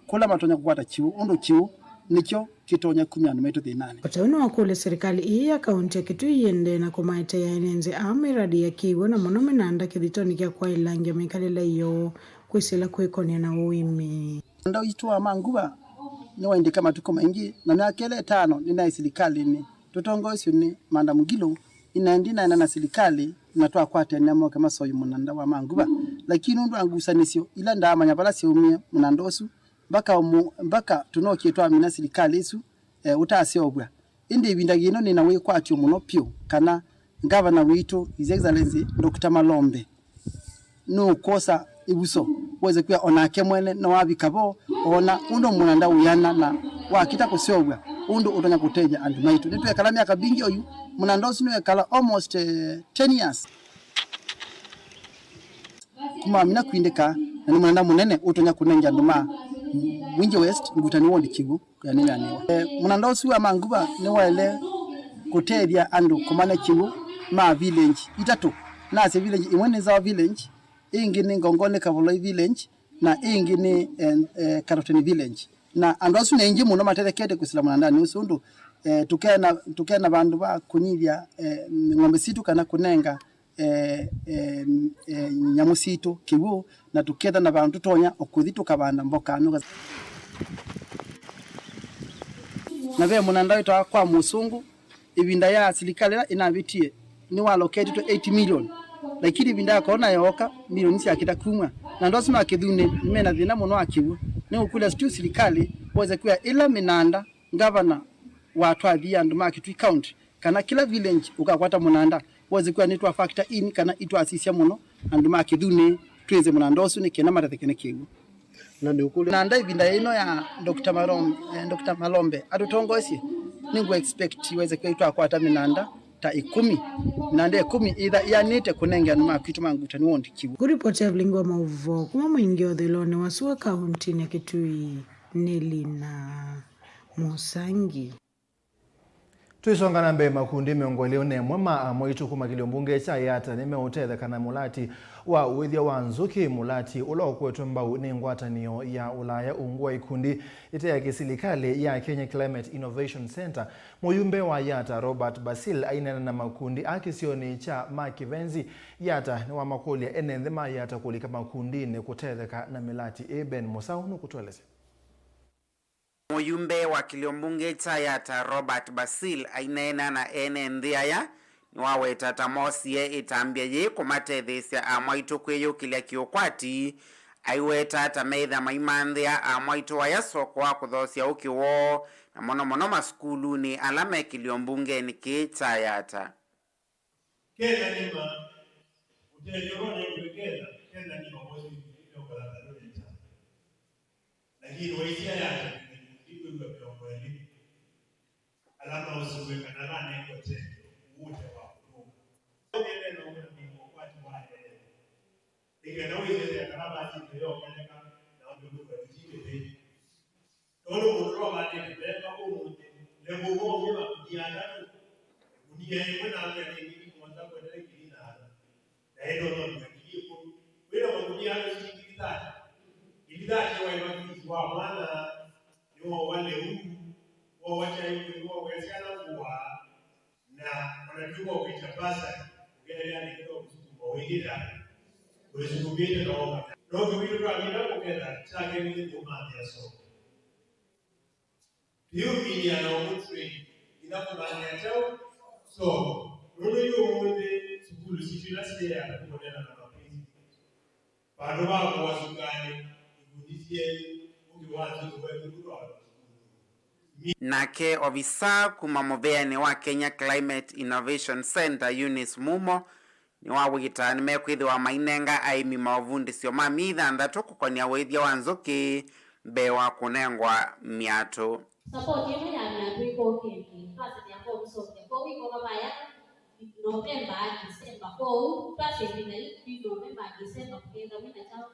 kũla matonya kũkwata kĩw'ũ, ũndũ kĩw'ũ nĩkyo kĩtonya kumya andũ maitũ thĩnanĩ. O ta ũu nĩwakũlya silikalĩ ii ya kaũntĩ ya Kitui yĩendee na kũmaeteea ene nthĩ aa mĩradi ya kĩw'ũ, na mũno mĩnanda kĩthitonĩ kya kwaĩlangya mĩkalĩle yoo kwĩsĩla kwĩkonĩa na ũĩmi. Mũnanda witũ wa Manguva nĩwaindĩka matukũ maingĩ, na myaka ĩla ĩtano nĩnaĩ silikalĩnĩ tũtongoesw'e nĩ Madam Ngilu, ĩnaendie naena na silikalĩ na twakwatanĩa moke maseũvye mũnanda wa Manguva. Lakini nũndũ wa ngusanĩsyo ila ndaamanya vala syaumie mũnanda ũsu, mpaka ũmũ-, mpaka tũnookie twamina silikalĩ ĩsu, eh, ũtaseũvw'a. Ĩndĩ ĩvinda yĩno nĩ na wĩkwatyo mũno vyũ kana ngavana witũ, His Excellency Doctor Malombe, nũkwosa ĩvuso, wĩsĩ kwĩwa onake mwene no avika vo, oona ũndũ mũnanda wĩana na wakĩta kũseũvw'a ũndũ ũtonya kũtethya andũ maitũ. Nĩtwekala myaka mbingĩ oyu, mũnanda ũsu nĩwekala almost, eh, ten years. Kuma wamina kwindĩka, na nĩ mũnanda mũnene ũtonya kũnengya andũ ma Mwingi West, Ngutani Ward, Kiw'ũ, kũya nĩneanĩwa. Eh, mũnanda ũsu wa Manguva nĩwaĩle kũtethya andũ kũmanya Kiw'ũ ma village itatũ. Nasye village ĩmwe nĩ Nzawa village, ĩngĩ nĩ Ngongoni Kavoloi village, na ĩngĩ nĩ, eh, eh, Karoteni village. Na andũ asu nĩ aingĩ mũno matethekete kwĩsĩla mũnandanĩ ũsu ũndũ, eh, tũkena, tũkena vandũ va kũnyivya, eh, ng'ombe sitũ kana kũnenga, eh, eh, eh, nyamũ sitũ kĩw'ũ, na tũketha na vandũ tũtonya o kũthi tũkavanda mboka nũga. Na ve mũnanda wĩtawa kwa mũsũngũ, ĩvinda ya silikalĩ ĩla ĩnavĩtie nĩwaloketitwe eight million, lakini ĩvinda ya korona yooka, milioni syakĩta kumw'a, na andũ asu ma Kĩthunĩ nĩmena thĩna mũno wa kĩw'ũ. Nĩngũkũlya tu silikalĩ wose kwĩa ĩla mĩnanda ngavana watwathie andũ ma Kitui County, kana kĩla village ũkakwata mũnanda, wose kwĩa nĩtwa factor in kana itwasisya mũno andũ ma Kĩthunĩ twĩsĩ mũnanda ũsu nĩ kenda matetheke nĩ kĩw'ũ. Na nĩũkũlya. Nanda ĩvinda ĩno ya Doctor Malom-, eh, Doctor Malombe atũtongoesye, nĩngũ expect wese kwĩ twakwata mĩnanda ta ĩkũmi, mĩnanda ĩkũmi ĩtha ĩanĩte kũnenge andũ ma kwitũ ma Ngutani Ward Kiw'ũ. Kũripoti ya vilingi wa maũvoo kuma Mwingi Ũthũĩlonĩ wa Sua kauntinĩ ya Kitui nĩ Lina Mũsangi. Tũisonga na mbee, makundi mĩongo ĩlĩ na ĩmwe ma amwaitũ kuma kĩlio mbunge kya Yatta nĩmeũtetheka na mũlati wa ũĩthya wa nzũkĩ, mũlati ũla ũkwetwe mbau nĩ ngwatanĩo ya Ũlaya ungu wa ikundi ite ya kĩsilikalĩ ya Kenya Climate Innovation Centre. Mũyumbe wa Yatta Robert Basil aineena na makundi a kĩsionĩ kya Makivenzi. Yatta nĩwamakũlya ene nthĩ ma Yatta kũlika makundinĩ kũtetheka na mĩlati ĩĩ. Ben Mũsaũ nũkũtũelesya. Mũyumbe wa kĩlio mbunge kya Yatta Robert Basil aineena na ene nthĩ aya nĩwaweta ta moosie ĩtambya yĩĩ kũmatetheesya amwaitũ kwĩyũkĩlya kĩũkwati. Aiweta ta meĩtha maimanthĩa amwaitũ aya soko wa kũthoosya ũkĩ woo, na mũno mũno masukulunĩ ala me kĩlio mbungenĩ kĩĩ kya Yatta. Kenda nĩma ũtethyo no nĩngwĩketha, kenda nĩma mwezi mĩongo ĩtandatũ na ĩtano. Lakini waisya ya ikundi kwĩw'a mĩongo ĩlĩ ala maũsiwe kana manengwe ũtethyo ũũte wa kũtũnga. Nĩnena ũmwe na mĩingo ũkwati wa aendee. Nĩ kenda wĩsethĩa kana masinde yongeleka na ũndũ nũkwendĩ ti mĩthei. Nũndũ mũndũ no vandĩte mbemba ũmũnthĩ, levũ ũmwe ũngĩ makunia atatũ, ĩkunia ĩmwe na mbĩa nĩ ngili mũonza kũendele ngili ithano, na ĩtonya kũka ngili ĩkũmi. Wĩna makunia atatũ silingi ngili thate. Ngili thate waĩva fees wa mwana, nĩwowa lĩu, wowa kyai, nĩwowa syana ngũa, na ona twĩka ũkĩkya pasani, ũkethĩa nĩkĩtwa kũsukuma ũingĩta, wĩsukumĩte na woma. No kĩwitũ twamina kũketha kyake nĩ kũmanthĩa soko. Twĩũminĩa na ũmũ train, ila kũmanthĩa kyaũ soko. Nũndũ yu ũmũnthĩ sukulu sitũ ila siĩ ya kũneena na maprincipal. Vandũ va kũwa sukalĩ, ikundi syenyu, ũkĩ wa nzũkĩ wetu kũtwaa. Nake ovisa kuma mũvĩanĩ wa Kenya Climate Innovation Centre, Eunice Mumo, nĩwawĩta nĩmekwĩthĩwa mainenga aĩmi maũvundĩsyo ma myei thanthatũ kũkonĩa ũĩthya wa nzũkĩ mbee wa kũnengwa myatũ. Support ĩmwe ya myatũ ĩkokĩte, twasĩthĩa kwoou sokya kwoou ĩkoka vaya Novemba, December. Kwoou twasya ĩvinda yĩu twĩ Novemba, December, kũkethwa wĩna kyaũ,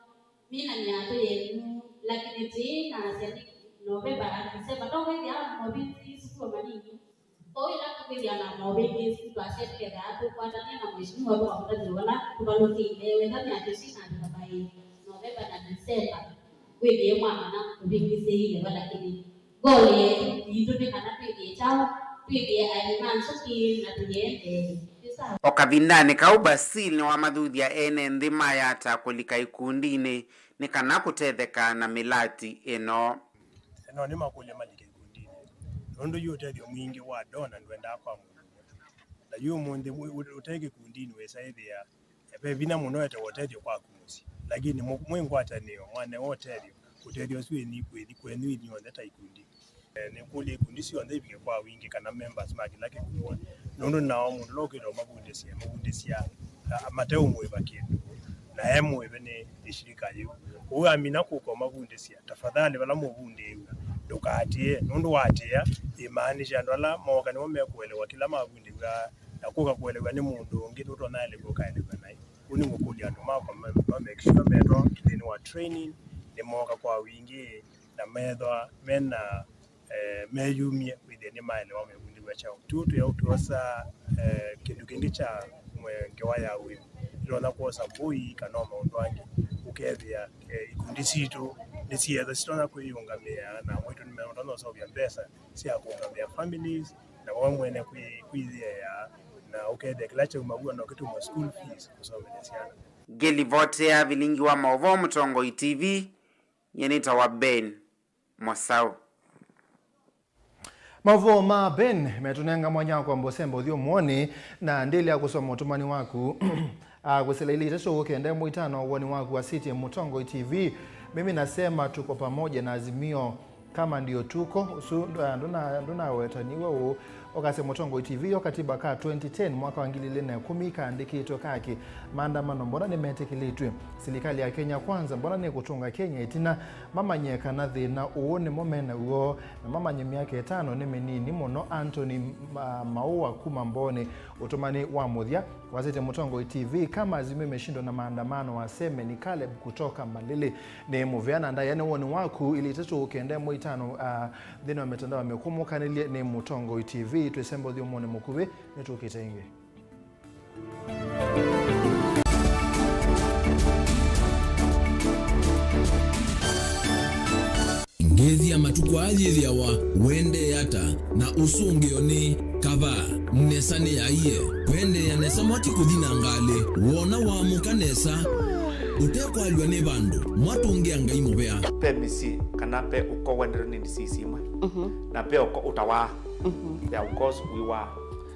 mina myatũ yenyu, lakini ti nasya nĩ Novemba na December. Tokwĩthĩa movĩngĩ sukulu manini. Kwoou ĩla tũkwĩthĩa na movĩngĩ twasya tũkethaa tũkwatanĩe na mheshimiwa tũkamũtavya ũla tũvalũkĩile, wetha myatũ ĩsu ĩkavika by Novemba na December. Wĩthĩe mwamanya kũvĩngĩsĩile va, lakini goal yetu yitũ nĩ kana twĩthĩe kyaũ, twĩthĩe aĩmi ma nzũkĩ na tũyĩendee. Nĩ sawa? O kavindanĩ kau, Basil nĩwamathuthya ene nthĩ ma Yatta kũlika ikundinĩ nĩ kana kũtetheka na mĩlati ĩno. No nĩmakũlye malike ikundinĩ, nũndũ yu ũtethyo mwingĩ wa donor ndwendaa kwa mũndũ ũmwe. Na yu ũmũnthĩ ũ-, ũ-, ũte kĩkundinĩ wĩsa ĩthĩa ve vinya mũno etewa ũtethyo kwaku mũsyĩ, lakini mũ-, mwĩ ngwatanĩo mwanewa ũtethyo, ũtethyo ũsu wĩthi kwĩthi kwenyu inyw'onthe ta ikundi. Eh, nĩkũlya ikundi syonthe ivike kwa wingĩ kana members ma kĩla kĩkundi, nũndũ nao mũndũ ũla ũkĩte ũmavundĩsya, mavundĩsya, ah, mateũmũĩva kĩndũ, na e mũĩve nĩ, nĩ shirika yĩu. Ũu amina kũka ũmavundĩsya, tafadhali vala mũvundĩĩw'a, ndũkaatĩĩe, nũndũ waatĩĩa, ĩmaanisha andũ ala mooka nĩmo mekũelewa kĩla mavundĩw'a, na kũka kũelew'a nĩ mũndũ ũngĩ nũtonya elew'a ũkaelew'a naĩ. Ũu nĩngũkũlya andũ makwa ma, ma make sure metwa nthĩnĩ wa training, nĩmooka kwa wingĩ, na methwa mena, eh, meyumie, wĩthĩe nĩmaelewa mekundĩw'a kyaũ. Tu tũyaũ twosa, eh, kĩndũ kĩngĩ kya mwe-, ngewa ya ũĩmi. Tũtonya kwosa mbũi kana o maũndũ angĩ. Ũkethĩa, eh, ikundi sitũ nĩsietha sitonya kwĩyũngamĩa, na mwaitũ nĩmatonya ũseũvya mbesa sya kũũngamĩa families, na we mwene kwĩ-, kwĩyĩea, na ũkethĩa kĩla kyauma w'o no kĩtũmwe school fees kũsomethya syana. Ngĩlivotĩa vilingi wa maũvoo Mũtongoi T V, nyie nĩtawa Ben Mosau. Maũvoo ma Ben metũnenga mwanya wa kwamba ũsemba ũthyũmũonĩ, na ndĩlea kũsoma ũtũmani waku. Ah, kwĩsĩla ilĩ itatũ kenda ĩmwe itano, woni waku wa City Mũtongoi T V. Mimi nasema tuko pamoja na Azimio kama ndio tuko. Ũsu ndũna-, ndũnawetaniw'e ũũ. Ũkasya Mũtongoi T V yo katiba ka twenty ten mwaka wa ngili ilĩ na ĩkũmi kaandĩkĩtwe kaki, maandamano mbona nĩmetĩkĩlĩtw'e? Silikalĩ ya Kenya Kwanza mbona nĩkũtũnga Kenya ĩtina? Mamanye kana thĩna ũũ nĩmo me naw'o, na mamanye myaka ĩtano nĩ mĩnini mũno. Anthony Ma-, Maua kuma Mboni. Ũtũmani wa mũthya wasĩtye Mũtongoi T V, kama Azimio imeshindwa na maandamano, waseme ni Caleb kutoka Malili. Nĩ mũvea na ndaĩa nĩ woni waku, ilĩ itatũ kenda ĩmwe itano, ah, nthĩnĩ wa mitandao mĩkũmũkanĩlye nĩ Mũtongoi T V. Twĩsemba ũthyũmũnĩ mũkuvĩ, nĩtũkĩte ĩngĩ. Ngethya matukũ aa yĩthĩawa wendee ata, na ũsũngĩo nĩ kavaa, nesa nĩyaie. Kwendeea nesa mwaki kũthi na ngalĩ, wona waamũka nesa, ũtekwalw'a nĩ vandũ, mwatũngĩa Ngai mũvea. Ve mĩsyĩ kana ve ũko wendewe nĩ disease imwe, na ve ũko ũtawaa. There are ukos we were.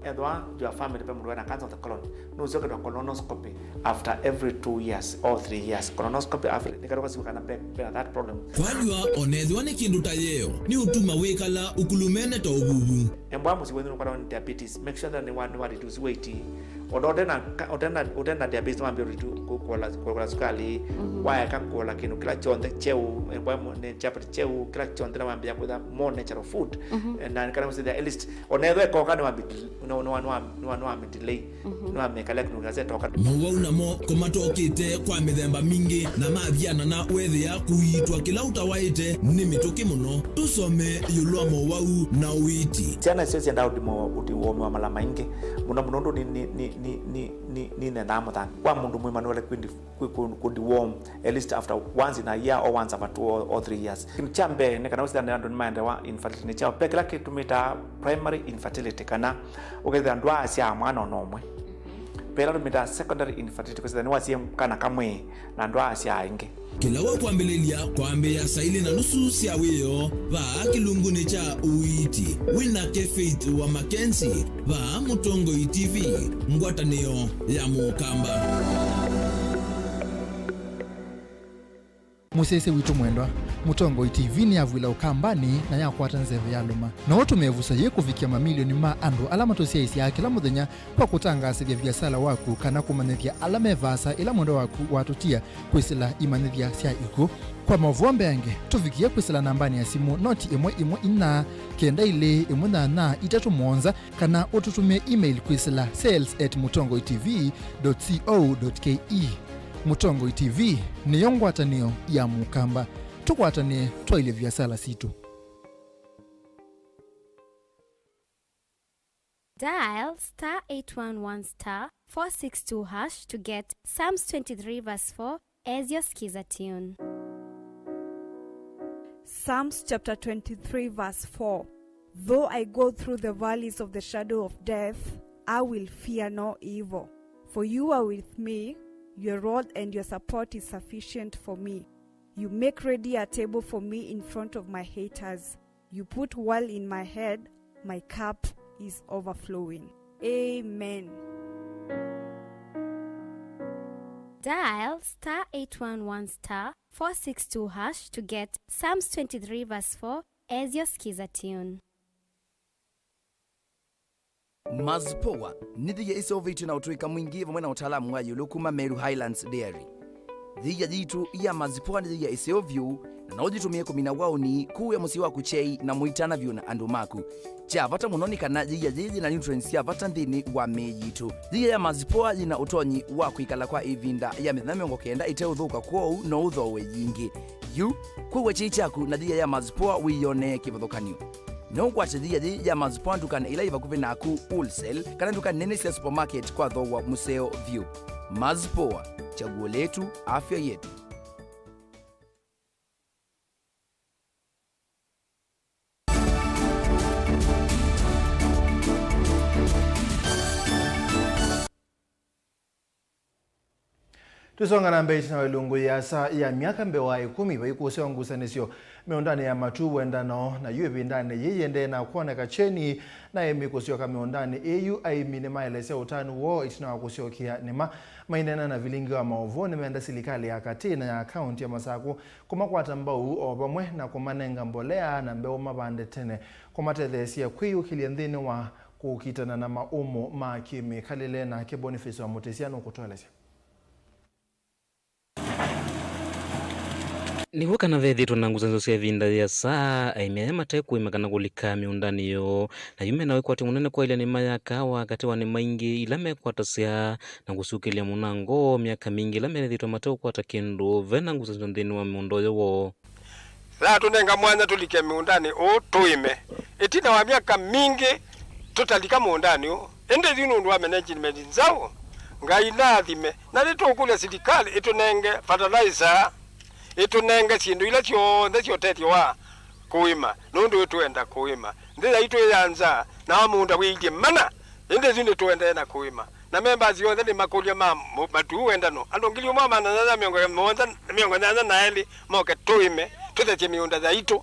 Ethwa your family ve mũndũ wĩna cancer of the colon, nũsyoke na colonoscopy after every two years or three years. Colonoscopy after, nĩkenda ũkasiw'a kana ve, vena that problem. Kwalw'a onethĩwa nĩ kĩndũ ta yeo, nĩ ũtuma wĩkala ũkulumene ta ũvuvu. Embwa mũsyĩ wenyu nũkwatwa nĩ diabetes, make sure that nĩ wa, nĩ wa reduce weight. Ona ũtena, ũtena, ũtena diabetes, nĩwambia reduce ku-, kuola, kuola sukali, waeka kuola kĩndũ kĩla kyonthe kyeu, embwa nĩ chapati kyeu, kĩla kyonthe nĩwambia kwĩtha more natural food. Na kana ũsĩthĩa at least Ona ethwa ekoka nĩwamĩdelay, nĩwamĩdelay, nĩwamĩkalya kĩndũ kĩasya etoka. Mowau namo kũmatokĩte kwa mĩthemba mingĩ, na mathiana na wethĩa kũiitwa kĩla ũtawaĩte nĩ mĩtũkĩ mũno. Tũsome ĩũlũ wa mowau na ũiiti. Syana icio syendaa ũthimo, ũthi wome wa mala maingĩ mũno mũno, ũndũ ni, ni, ni, ni, ni, ni, ninendaa mũthanga kwa mũndũ mwĩma nĩwele kwindi kũ-, kũ-, kũ deworm at least after once in a year or once after two or, or three years. Kĩndũ kya mbee nĩ kana ũsĩthane andũ nĩmaendewa infertility nĩ kyaũ. Ve kĩla kĩtũmĩtaa primary infertility, kana ũkethĩa ndwaasyaa mwana ona ũmwe. Ve ĩla tũmĩtaa secondary infertility, kwĩsĩthya nĩwasie kana kamwe na ndwaasyaa ĩngĩ. Kĩla wa kwambĩlĩlya kwambĩĩa saa ilĩ na nusu sya wĩoo, vaa kĩlungunĩ kya ũiiti wĩnake Faith wa Mackenzie. Vaa Mũtongoi T V, ngwatanĩo ya Mũkamba. Mũsyaĩĩsya witũ mwendwa, Mũtongoi T V nĩyavw'ĩla Ũkambanĩ na yakwata nzeve ya lũma. No ũtũmĩe ĩvuso yĩĩ kũvikĩa mamilioni ma andũ ala matũsyaĩĩsyaa kĩla mũthenya kwa kũtangaasĩthya viasala waku kana kũmanyĩthya ala me vaasa ĩla mwendwa waku watũtia kwĩsĩla imanyĩthya sya ikw'ũ. Kwa maũvoo mbeange, tũvikĩe kwĩsĩla nambanĩ ya simũ noti ĩmwe ĩmwe inya kenda ilĩ ĩmwe nyanya itatũ mũonza, kana ũtũtũmĩe email kwĩsĩla sales at mũtongoi T V dot co dot K E. Mũtongoi T V nĩyo ngwatanĩo ya Mũkamba. Tũkwatanĩe twaĩlye viasala sitũ. Dial star eight one one star four six two hash to get Psalms twenty-three verse four as your Skiza tune. Psalms chapter twenty-three verse four. Though I go through the valleys of the shadow of death, I will fear no evil. For you are with me, your rod and your support is sufficient for me. You make ready a table for me in front of my haters. You put oil in my head, my cup is overflowing. Amen. Dial star eight one one star four six two hash to get Psalms twenty-three verse four as your Skiza tune. Mazipoa nĩ thĩia ĩseũvĩtw'e na ũtũĩka mwingĩ vamwe na ũtaalamu wa ĩũlũ kuma Meru Highlands Dairy. Thĩia yitũ ya Mazipoa nĩ thĩia ĩseo vyũ, na no ũyĩtũmĩe kũmina waũni, kũĩa mũsyĩ waku kyei, na mũitana vyũ na andũ maku. Kya vata mũno nĩ kana thĩia yĩĩ yĩ na nutrients sya vata nthĩnĩ wa mĩĩ yitũ. Thĩia ya Mazipoa yĩ na ũtonyi wa kwĩkala kwa ĩvinda ya mĩthenya mĩongo kenda ĩteũthũka, kwoou no ũthooe yingĩ. Yu, kwĩw'a kyei kyaku na thia ya Mazpoa wĩyonee kĩvathũkany'o. No ũkwate thia yĩĩ ya Mazpoa ndukanĩ ila yĩ vakuvĩ naku, wholesale, kana nduka nene sya supermarket kwa thooa mũseo vyũ. Mazpoa, chaguo letu, afya yetu. Tũsonga na mbee na ĩlungu ya saa ya myaka mbee wa ĩkũmi vai kũseo ngusanĩsyo mĩũndanĩ ya matu wendano, na yu ĩvindanĩ yĩĩ yĩendee na kwoneka kyeni na aĩmi kũsyoka mĩũndanĩ ĩyu. Aĩmi nĩmaelesya ũtanu woo ĩtina wa kũsyokea nĩma. Maineena na vilingi wa maũvoo, nĩmenda silikalĩ ya katĩ na ya kaunti ya Masakũ kũmakwata mbau o vamwe na kũmanenga mbolea na mbeũ mavande tene, kũmatetheesya kwĩyũkĩlya nthĩnĩ wa kũkitana na maũmũ ma kĩmĩkalĩle. Nake Boniface wa Mũtĩsya nũkũtũelesya. Nĩw'o kana vethĩĩtwe na ngusanĩsyo sya ĩvinda yĩasa, aĩmi aya mate kũĩma kana kũlika mĩũndanĩ yoo, na yu mena wĩkwatyo mũnene kwaĩlya nĩma ya kaawa katĩ wa nĩma ingĩ ila mekwatasya na kũsyũkĩlya mũnango. Myaka mingĩ ĩla methĩĩtwe mate ũkwata kĩndũ, ve na ngusanĩsyo nthĩnĩ wa mũũnda ũyũ woo. Yatũnenga mwanya tũlike mĩũndanĩ ũũ tũĩme. Ĩtina wa myaka mingĩ tũtalika mũũndanĩ ũũ, ĩndĩ yu nũndũ wa management nzaũ, Ngai naathime, na nĩtũkũlya silikalĩ ĩtũnenge fertilizer, ĩtũnenge syĩndũ ila syonthe sya ũtethyo wa kũĩma, nũndũ ĩtwenda kũĩma. Nthĩ yaitũ ĩ ya nza, na mũũnda wĩilye mana, ĩndĩ yu nĩtũendee na kũĩma. Na members onthe nĩ makũlyo ma mũ-, Matuu Wendano, andũ ngili ũmwe na maana nyanya mĩongo mũonza, mĩongo nyanya na elĩ moke tũĩme, tũthesye mĩũnda yaitũ.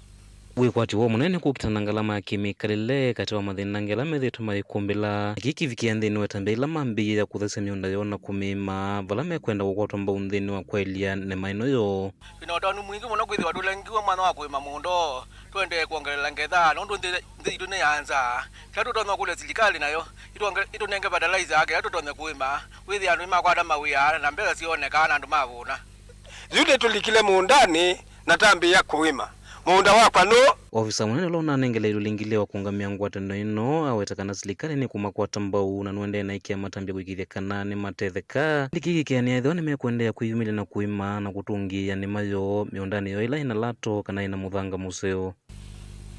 Wĩkwatyo woo mũnene nĩ kũkitana na ngalama ya kĩmĩkalĩle katĩ wa mathĩna angĩ ala methĩĩtwe mayĩkũmbĩla. Kĩĩ kĩvikĩa nthĩnĩ wa ĩtambya ĩla mambĩĩe ya kũthesya mĩũnda yoo na kũmĩĩma vala mekwenda kũkwatwa mbau nthĩnĩ wa kwaĩlya nĩma ĩno yoo. Twĩ na ũtanu mwingĩ mũno kwĩthĩwa tũlengiwe mwanya wa kũĩma mũũnda ũũ, tũendee kwongelela ngetha, nũndũ nthĩ, nthĩ yitũ nĩ ya nza. Kĩla tũtonya kũlya silikalĩ nayo ĩtwonge-, ĩtũnenge fertilizer kĩla tũtonya kũĩma, wĩthĩa andũ nĩmakwata mawĩa na mbesa syooneka na andũ mavũna. Yu nĩtũlikile mũũndanĩ na tambĩĩa kũĩma. Mũũnda wakwa nũũ? Ovisa mũnene ũla ũnanengeleilwe lingilĩ wa kũũngamĩa ngwatanĩo ĩno aweta kana silikalĩ nĩkũmakwata mbau na nũendee na ĩkĩa matambya kũĩkĩĩthya kana nĩmatetheka. Kĩndũ kĩĩ kĩkĩanĩa ethĩwa nĩmekũendeea kwĩyumĩlya na kũĩma na kũtũngĩĩa nĩma yoo mĩũndanĩ yoo ĩla ĩna lato kana ĩna mũthanga mũseo.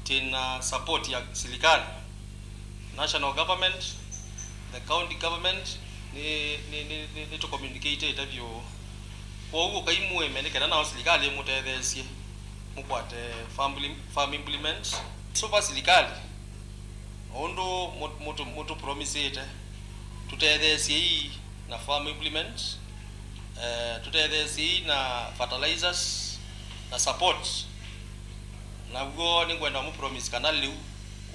Twĩ na support ya silikalĩ, national government, the county government, nĩ, nĩ, nĩ, nĩ, nĩtũcommunicatĩte vyũ. Kwoou ũkai mũĩme nĩ kenda nao silikalĩ ĩmũtetheesye mũkwate farm impli-, farm implement. Sũva silikalĩ, o ũndũ mũ-, mũtũ-, mũtũpromisĩte, tũtetheesyei na farm implement, eh, tũtetheesyei na fertilizers na support. Naw'o nĩngwenda mũpromise kana lĩu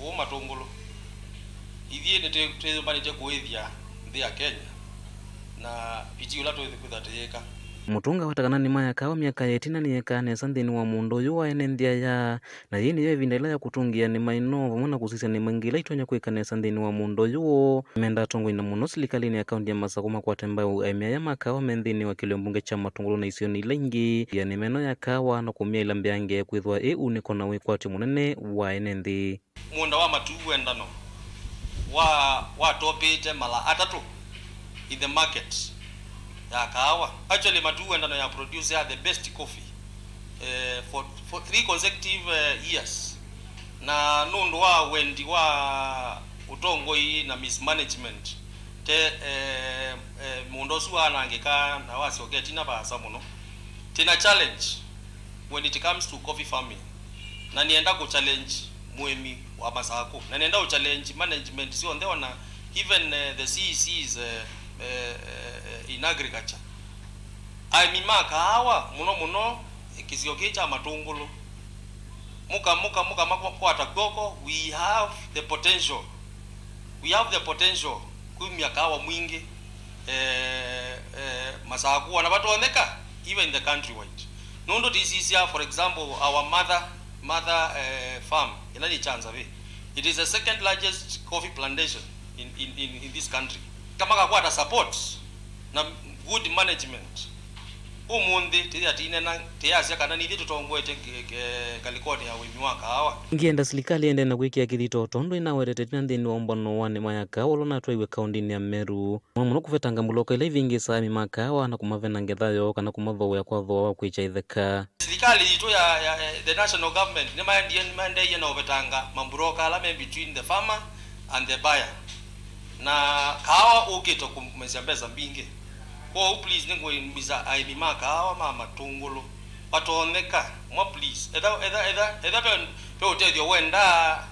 ũũ Matũngũlũ, ithyĩ nĩtwĩ-, twĩyũmbanĩtye kũĩthya nthĩ ya Kenya na vitii ũla twĩthĩ kwĩthwa tũyĩka. Mũtũnga aweta kana nĩma ya kaawa myaka ya ĩtina nĩyeekaa nesa nthĩnĩ wa mũũnda ũyũ wa ene nthĩ aya, na yĩĩ nĩyo ĩvinda ĩla ya kũtũngĩĩa nĩma ĩno vamwe na kũsisya nĩma ingĩ ila itonya kwĩka nesa nthĩnĩ wa mũũnda ũyũ woo. Nĩmendaa atongoi na mũno silikalĩnĩ ya kaunti ya Masakũ makwate mbau aĩmi aya ma kaawa me nthĩnĩ wa kĩlĩo mbunge kya Matũngũlũ na isionĩ ila ingĩ ya nĩma ĩno ya kaawa na kũmyaĩla mbeange kwĩthwa ĩ unĩko na wĩkwatyo mũnene wa ene nthĩ. Mũũnda wa Matuu Wendano wa, watopĩte mala atatũ in the market ya kaawa. Actually, Matuu Wendano ya produce the best coffee, eh, for, for three consecutive, eh, years. Na nũndũ wa wendi wa ũtongoi na mismanagement, te, eh, eh, mũũnda ũsu waanangĩka na wasyoka ĩtina vaasa mũno. Twĩ na challenge when it comes to coffee farming. Na nĩenda kũ challenge mũĩmi wa Masakũ. Na nĩenda kũ challenge management syonthe, ona even, eh, the C E Cs, eh, eh, eh, in agriculture. Aĩmi ma kaawa, mũno mũno kĩsio kĩĩ kya Matũngũlũ. Mũka, mũka, mũka makwata kw'oko, we have the potential. We have the potential kumya kaawa mwingĩ, eh, eh, Masakũ, ona vatonyeka, even the countrywide. Nũndũ tĩsisya, for example, our mother, mother, eh, farm, ĩla yĩ Kyanzavĩ. It is the second largest coffee plantation in, in, in, in this country. Kama kakwata support na good management, Ũmũnthĩ, tĩyatine na tĩyasya kana nithyĩ tũtongoete nge-, nge-, ngalĩkonĩ ya ũĩmi wa kaawa. Ngĩenda silikalĩ ĩendee na kwĩkĩa kĩthito tondũ ĩnawetete ĩtina nthĩnĩ wa ũmbano wa nĩma ya kaawa ũla ũnatwaiwe kaũndĩnĩ ya Meru. Mũno mũno kũvetanga mbuloka ila ivĩngĩĩsaa aĩmi ma kaawa na kũmavena ngetha yoo kana kũmathooea kwa thooa wa kwĩkya itheka. Silikalĩ yitũ ya, ya, eh, the national government nĩmaendie, nĩmaendeeie na ũvetanga mambuloka ala me between the farmer and the buyer. Na kaawa ũkĩte kũmesya mbesa mbingĩ. Kwoou, please, nĩngũĩmisa aĩmi ma kaawa ma Matũngũlũ vatonyeka, mwa please, etha, etha, etha, etha ve, ve ũtethyo wendaa,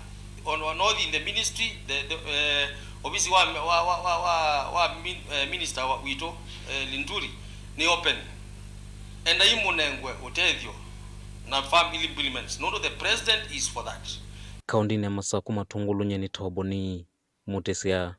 on, on, not in the ministry, the, the, eh, ovisi wa, wa, wa, wa, wa, wa min-, eh, minister wa, witũ, eh, Linturi, nĩ open. Endai mũnengwe ũtethyo na farm implements, nũndũ the president is for that. Kaũndĩnĩ ya Masakũ, Matũngũlũ, nyie nĩ Toboni Mũtĩsya.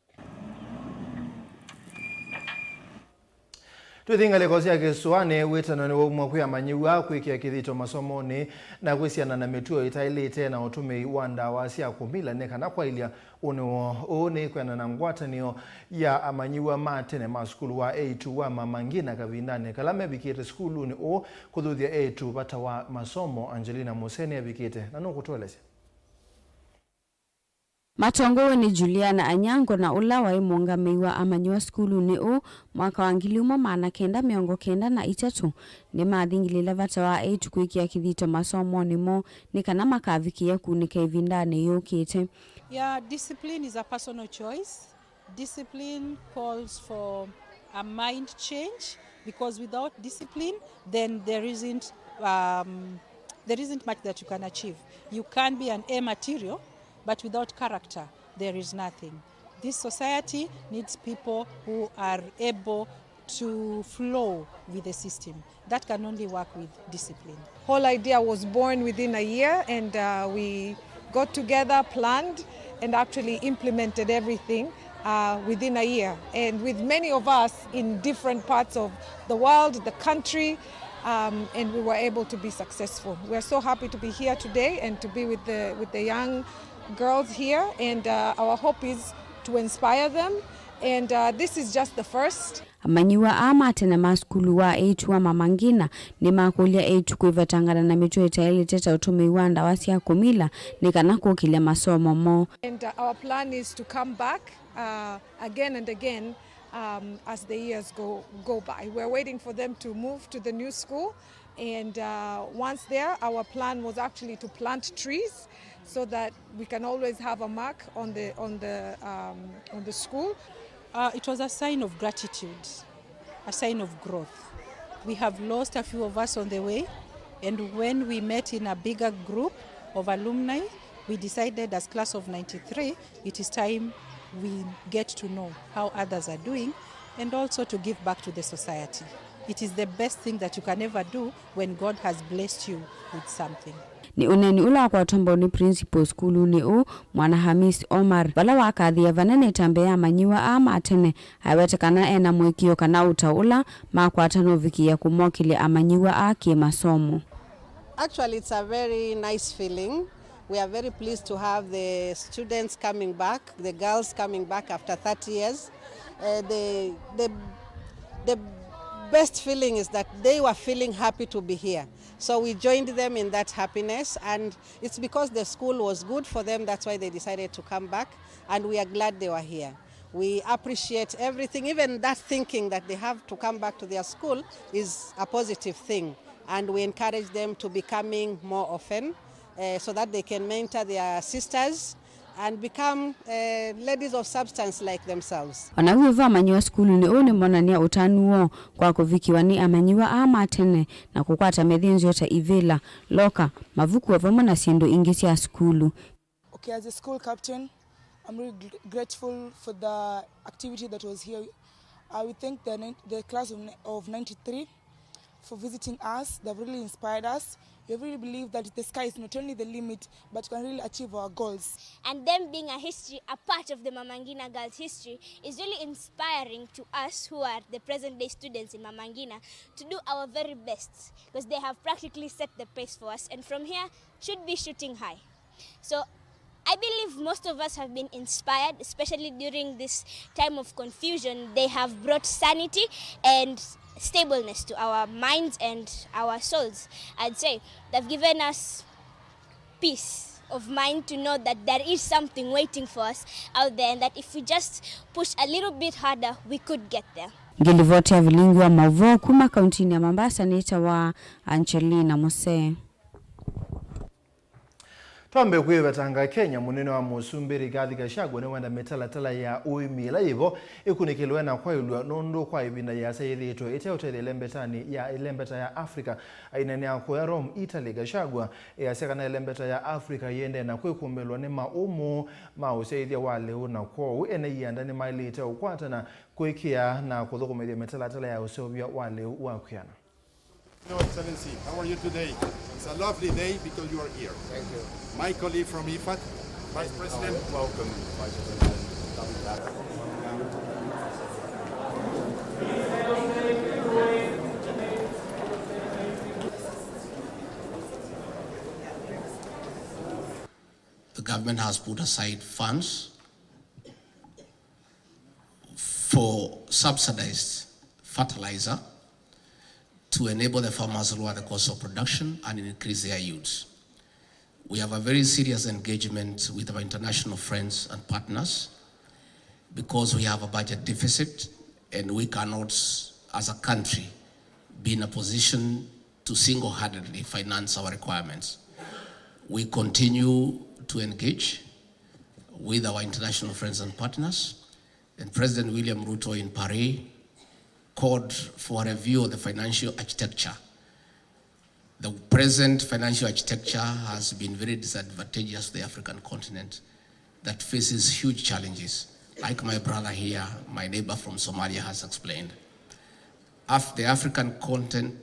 Twĩthi ngalĩko sya kĩsũanĩ, wĩtano nĩwaumwa kwĩ amanyĩw'a kwĩkĩa kĩthito masomonĩ na kwĩsiana na mĩtuo ĩtaĩlĩte na ũtũmĩi wa ndawa sya kũmila nĩ kana kwaĩlya ũnĩ woo. Ũũ nĩ kwĩana na ngwatanĩo ya amanyĩw'a ma tene ma sukulu wa A two wa Mama Ngina kavindanĩ kala mevikĩte sukulunĩ ũũ kũthuthya eĩtu vata wa masomo. Angelina Museni evikĩte na nũkũtũelesya. Matongoew'e nĩ Juliana Anyango na ũla waĩ mũũngamĩi wa amanyĩw'a sukulunĩ ũũ mwaka wa ngili ĩmwe maana kenda mĩongo kenda na itatũ, nĩmathingilile vata wa eĩtu kwĩkĩa kĩthito masomonĩ moo nĩ kana makavikĩe kunĩka ĩvindanĩ yũkĩte. Yeah, discipline is a personal choice. Discipline calls for a mind change, because without discipline, then there isn't, um, there isn't much that you can achieve. You can be an A material, but without character, there is nothing. This society needs people who are able to flow with the system. That can only work with discipline. Whole idea was born within a year, and, uh, we got together, planned, and actually implemented everything, uh, within a year. And with many of us in different parts of the world, the country, um, and we were able to be successful. We are so happy to be here today and to be with the, with the young girls here. And, uh, our hope is to inspire them. And, uh, this is just the first. Amanyĩw'a aa ma tene ma sukulu wa eĩtu wa Mama Ngina nĩmakũlya eĩtu kwĩvetangana na mĩtuo ĩtaĩlĩte ta ũtũmĩi wa ndawa sya kũmila nĩ kana kũkĩlya masomo moo. And, uh, our plan is to come back, uh, again and again, um, as the years go, go by. We're waiting for them to move to the new school. And, uh, once there, our plan was actually to plant trees so that we can always have a mark on the, on the, um, on the school. Uh, it was a sign of gratitude, a sign of growth. We have lost a few of us on the way, and when we met in a bigger group of alumni, we decided as class of ninety-three, it is time we get to know how others are doing and also to give back to the society. It is the best thing that you can ever do when God has blessed you with something. Nĩ ũneeni ũla wakwatwa mbau nĩ principal sukulunĩ ũũ, Mwana Hamis Omar, vala wakathĩĩa vanene ĩtambya ya amanyĩw'a aa ma tene, awete kana ena mũĩkĩĩo kana ũtao ũla makwata nũvikĩĩa kũmokĩlya amanyĩw'a aa kĩ-masomo. Actually, it's a very nice feeling. We are very pleased to have the students coming back, the girls coming back after thirty years. Uh, the, the, the best feeling is that they were feeling happy to be here. So we joined them in that happiness, and it's because the school was good for them, that's why they decided to come back, and we are glad they were here. We appreciate everything, even that thinking that they have to come back to their school is a positive thing, and we encourage them to be coming more often, eh, so that they can mentor their sisters and become, eh, ladies of substance like themselves. O na w'o vamanyĩw'a sukulunĩ ũũ nĩmonany'a ũtanu woo kwa kũvikĩwa nĩ amanyĩw'a aa ma tene na kũkwata mĩthĩnzĩo ta ivĩla, loka, mavuku o vamwe na syĩndũ ingĩ sya sukulu. Okay, as a school captain, I'm really gr-, grateful for the activity that was here. Uh, we thank the nin-, the class of ni-, of ninety-three for visiting us. They've really inspired us. We really believe that the sky is not only the limit, but we can really achieve our goals. And them being a history, a part of the Mama Ngina girls' history, is really inspiring to us who are the present-day students in Mama Ngina to do our very best, 'cause they have practically set the pace for us. And from here, should be shooting high. So, I believe most of us have been inspired, especially during this time of confusion. They have brought sanity and stableness to our minds and our souls. I'd say they've given us peace of mind to know that there is something waiting for us out there, and that if we just push a little bit harder, we could get there. Ngilivoti ya vilingi wa mauvoo kuma kauntinĩ ya Mombasa nĩtawa Angelina Mose. Twambe kwĩvetanga Kenya, mũnene wa mũsumbĩ Rigathi Gachagua nĩwenda mĩtalatala ya ũĩmi ĩla yĩvo ĩkunĩkĩlwe na kwaĩlw'a, nũndũ kwa ĩvinda yĩasa yĩthĩĩtwe ĩteũtethya ĩlembetanĩ ya ĩlembeta ya Africa. Aineenea kũya Rome, Italy, Gachagua easya kana ĩlembeta ya Africa yĩendee na kwĩkũmbĩlwa nĩ maũmũ ma ũsyaĩthya wa lĩu, na kwoou ene ianda nĩmaĩlĩte ũkwatana kũĩkĩĩa na kũthũkũmĩthya mĩtalatala ya ũseũvya wa lĩu wa kwĩana. Your Excellency, how are you today? It's a lovely day because you are here. Thank you. My colleague from IFAD, Vice President. Welcome, Vice President. The government has put aside funds for subsidized fertilizer to enable the farmers to lower the cost of production and increase their yields. We have a very serious engagement with our international friends and partners because we have a budget deficit and we cannot, as a country, be in a position to single-handedly finance our requirements. We continue to engage with our international friends and partners, and President William Ruto in Paris called for a review of the financial architecture. The present financial architecture has been very disadvantageous to the African continent that faces huge challenges. Like my brother here, my neighbor from Somalia has explained, Af-, the African continent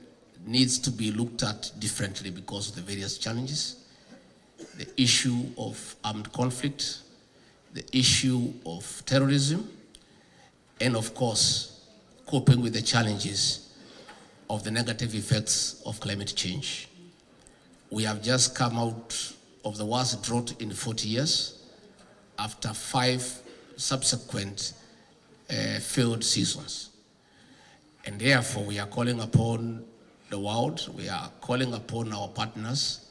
needs to be looked at differently because of the various challenges, the issue of armed conflict, the issue of terrorism, and of course, coping with the challenges of the negative effects of climate change. We have just come out of the worst drought in forty years after five subsequent, uh, failed seasons. And therefore, we are calling upon the world, we are calling upon our partners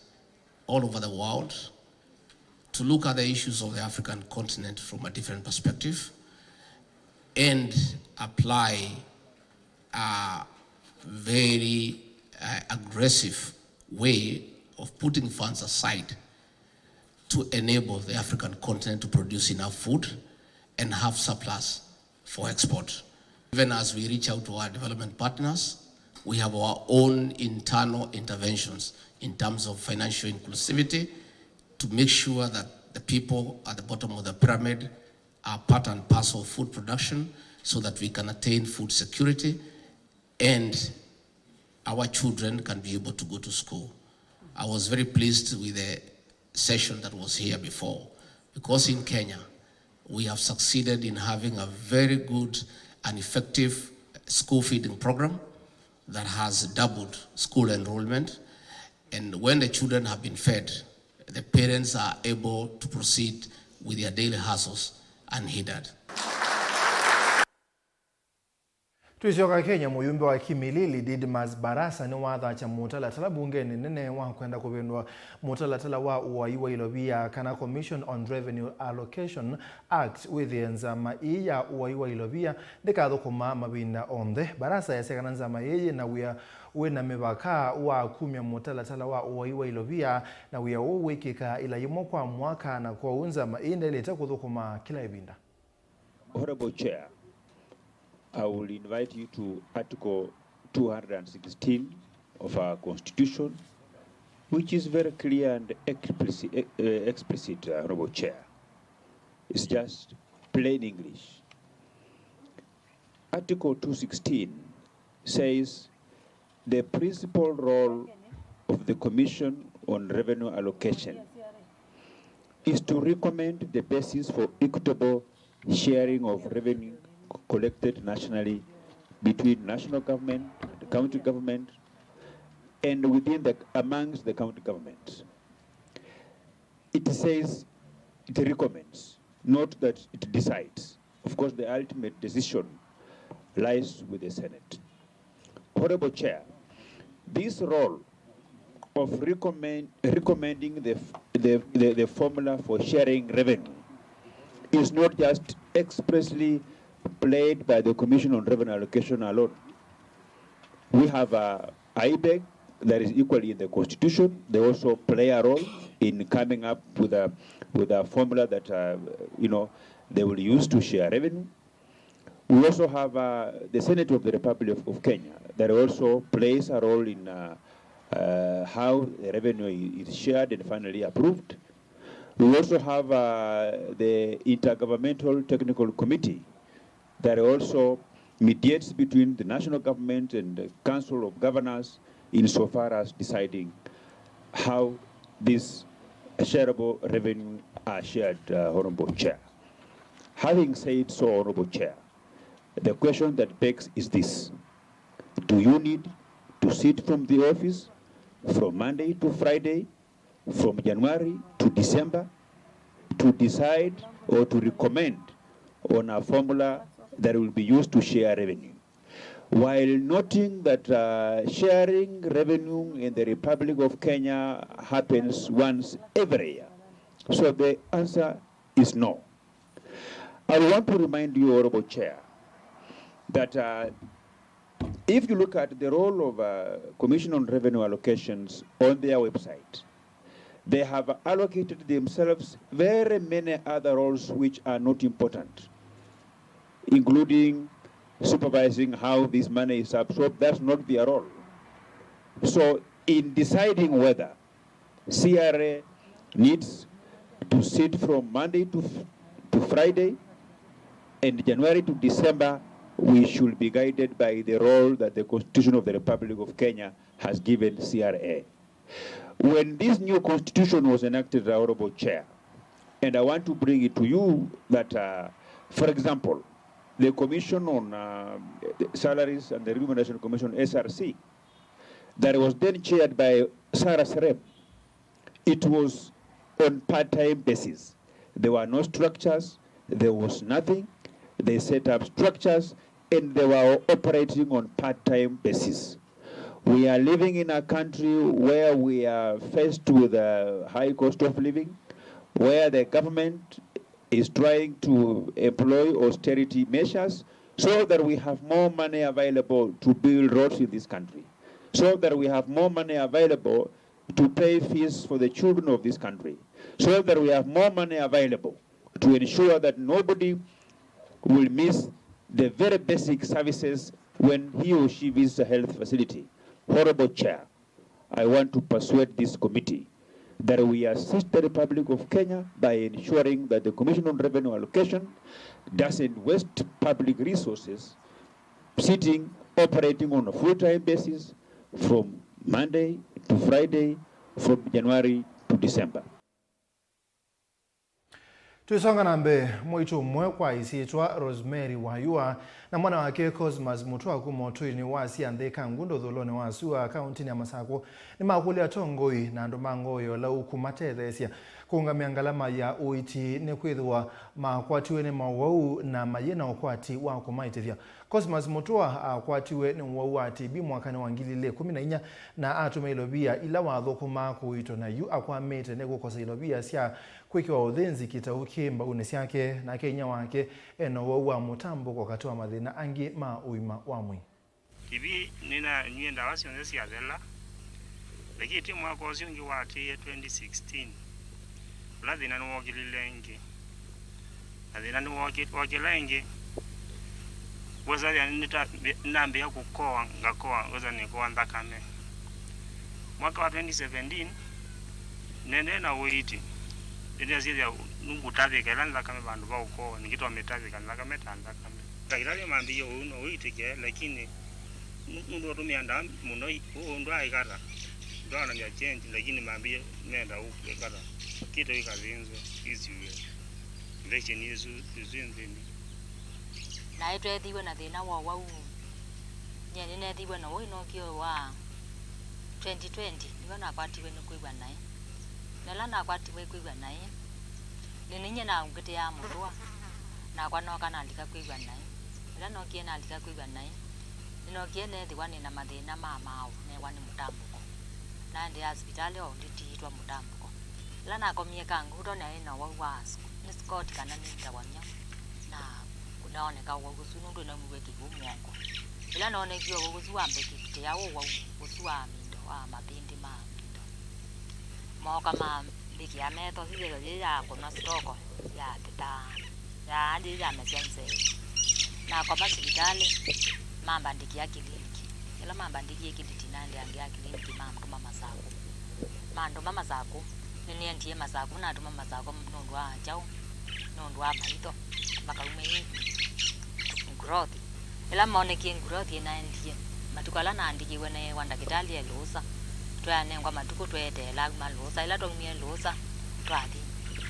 all over the world to look at the issues of the African continent from a different perspective and apply a very, uh, aggressive way of putting funds aside to enable the African continent to produce enough food and have surplus for export. Even as we reach out to our development partners, we have our own internal interventions in terms of financial inclusivity to make sure that the people at the bottom of the pyramid are part and parcel of food production so that we can attain food security and our children can be able to go to school. I was very pleased with the session that was here before, because in Kenya, we have succeeded in having a very good and effective school feeding program that has doubled school enrollment. And when the children have been fed, the parents are able to proceed with their daily hustles unhindered. Tũisyoka Kenya, mũyumbe wa Kimilili, Didmus Barasa, nĩwathakya mũtalatala mbungenĩ nene wa kwenda kũvĩndũa mũtalatala wa ũai wa ilovia, kana Commission on Revenue Allocation Act, wĩthĩe nzama ĩĩ ya ũai wa ilovia ndĩkathũkũma mavinda onthe. Barasa easya kana nzama ĩĩ yĩ na wĩa wĩ na mĩvaka wa kumya mũtalatala wa ũai wa ilovia, na wĩa ũũ wĩkĩkaa ĩla yĩmwe kwa mwaka, na kwoou nzama ĩĩ ndyaĩlĩte kũthũkũma kĩla ĩvinda. Honorable Chair, I will invite you to Article two hundred sixteen of our Constitution, which is very clear and explicit, eh, eh, explicit, uh, Honorable Chair. It's just plain English. Article two sixteen says the principal role of the Commission on Revenue Allocation is to recommend the basis for equitable sharing of revenue collected nationally between national government and county government and within the, amongst the county government. It says it recommends, not that it decides. Of course, the ultimate decision lies with the Senate. Honorable Chair, this role of recommend, recommending the, the, the, the formula for sharing revenue is not just expressly played by the Commission on Revenue Allocation alone. We have a IBEC that is equally in the constitution. They also play a role in coming up with a, with a formula that, uh, you know, they will use to share revenue. We also have, uh, the Senate of the Republic of, of Kenya that also plays a role in, uh, uh, how the revenue i- is shared and finally approved. We also have, uh, the Intergovernmental Technical Committee that also mediates between the national government and the Council of Governors insofar as deciding how these shareable revenue are shared, uh, Honorable Chair. Having said so, Honorable Chair, the question that begs is this. Do you need to sit from the office from Monday to Friday, from January to December, to decide or to recommend on a formula that will be used to share revenue, while noting that, uh, sharing revenue in the Republic of Kenya happens once every year? So the answer is no. I want to remind you, Honorable Chair, that, uh, if you look at the role of, uh, Commission on Revenue Allocations on their website, they have allocated themselves very many other roles which are not important, including supervising how this money is absorbed. That's not their role. So, in deciding whether C R A needs to sit from Monday to, to Friday, and January to December, we should be guided by the role that the Constitution of the Republic of Kenya has given C R A. When this new constitution was enacted, Honorable Chair, and I want to bring it to you that, uh, for example, the Commission on, uh, Salaries and the Remuneration Commission, S R C, that was then chaired by Sarah Serem, it was on part-time basis. There were no structures, there was nothing. They set up structures and they were operating on part-time basis. We are living in a country where we are faced with a high cost of living, where the government is trying to employ austerity measures so that we have more money available to build roads in this country, so that we have more money available to pay fees for the children of this country, so that we have more money available to ensure that nobody will miss the very basic services when he or she visits a health facility. Honorable Chair, I want to persuade this committee that we assist the Republic of Kenya by ensuring that the Commission on Revenue Allocation doesn't waste public resources sitting, operating on a full-time basis from Monday to Friday, from January to December. Twĩsonga na mbee, mwaitũ ũmwe kwa ĩsyĩtwa Rosemary Wayua na mwana wake Cosmas Mũtũa kuma ũtũinĩ wa Syanthĩ Kangundo ũthũlũnĩ wa sua kaũntĩnĩ ya Masakũ nĩmakũlya atongoi na andũ ma ngoo ya ũlau kũmatetheesya kũũngamĩa ngalama ya ũiiti nĩkwĩthĩwa makwatiwe nĩ mowau na mayĩ na ũkwati wa kũmaĩtĩthya. Cosmas Mũtũa akwatiwe nĩ ũwau wa T B mwakanĩ wa ngili ilĩ na ĩkũmi na inya na atũmĩa ilovia ila wathũkũmaa kũiitwa na yu akwamĩte nĩ kũkosa ilovia sya kwĩkĩwa ũthĩnzi kĩtau kĩ mbaunĩ syake, nake inyia wake e na ũwau wa mũtambũko katĩ wa mathĩna angĩ ma ũima wa mwĩĩ. T B nĩnanywie ndawa syonthe syathela, lakini ti mwaka ũsu ũngĩ waatĩĩe twenty sixteen, ũla thĩna nĩwookĩlile ĩngĩ. Na thĩna nĩwooki-, wookĩla ĩngĩ, wesa nĩta-, nĩnambĩĩa kũkoa, ngakoa, wesa nĩkoa nthakame. Mwaka wa twenty seventeen, nene na ũiiti, nĩnesyĩthya nũngũtavĩka ĩla nthakame vandũ va ũkoa, nĩngĩ twamĩtavĩka nthakame ta nthakame. Ndakĩtalĩ mambĩie ũu no ũitĩke, lakini nũ-, nũndũ ũtũmĩa ndawa mũno, ũũ ndwaĩkata, ndwaonany'a change, lakini mambĩie menda ũkwĩkata. Kĩte wĩkathĩnzwe, ĩsiw'e. Infection ĩsu, ĩsu ĩ nthĩnĩ. Naĩ tweethiwe na thĩna wa ũwau. Nyie nĩneethiwe na ũwau ĩnokie wa twenty twenty, nĩvo nakwatiwe nĩ kwĩw'a naĩ. Na ĩla nakwatiwe kwĩw'a naĩ, Nĩnĩnye naungĩtĩaa mũtũa, nakwa nooka nalika kwĩw'a naĩ. Ĩla nookie nalika kwĩw'a naĩ, nĩnookie neethĩwa nĩ na mathĩna ma maaũ neewa nĩ mũtambũko. Naendee sivitalĩ o nditiitwa mũtambũko. Ĩla nakomie Kangundo naĩ na ũwau wa s-, nĩ Scott kana nĩ ĩtawa nyau, na kũnaoneka ũwau ũsu nũndũ naumĩw'e kĩw'ũ mũongo. Ĩla noonekie ũwau ũsu wambĩkĩtĩa ũwau ũsu wa amĩndo, wa mavĩndĩ ma amĩndo. Mooka mambĩkĩa metho, sisyo yĩĩ ya kũnwa sitoko, ya thĩtaa, ya yĩĩ ya mesya nzee. Nakoma sivitalĩ, mambandĩkĩa kiliniki. Ĩla mambandĩkie kiliniki, naendeangĩa kiliniki, mantũma Masakũ. Mantũma Masakũ, nĩnĩendie Masakũ, natũma Masakũ nũndũ wa kyaũ? Nũndũ wa maitho, makauma ĩ growth. Ĩla moonekie growth ĩnaendie, matukũ ala naandĩkĩwe neewa ndakĩtalĩ e Lũũsa. Tweanengwa matukũ tweeteela auma Lũũsa. Ĩla twaumie Lũũsa, twathi.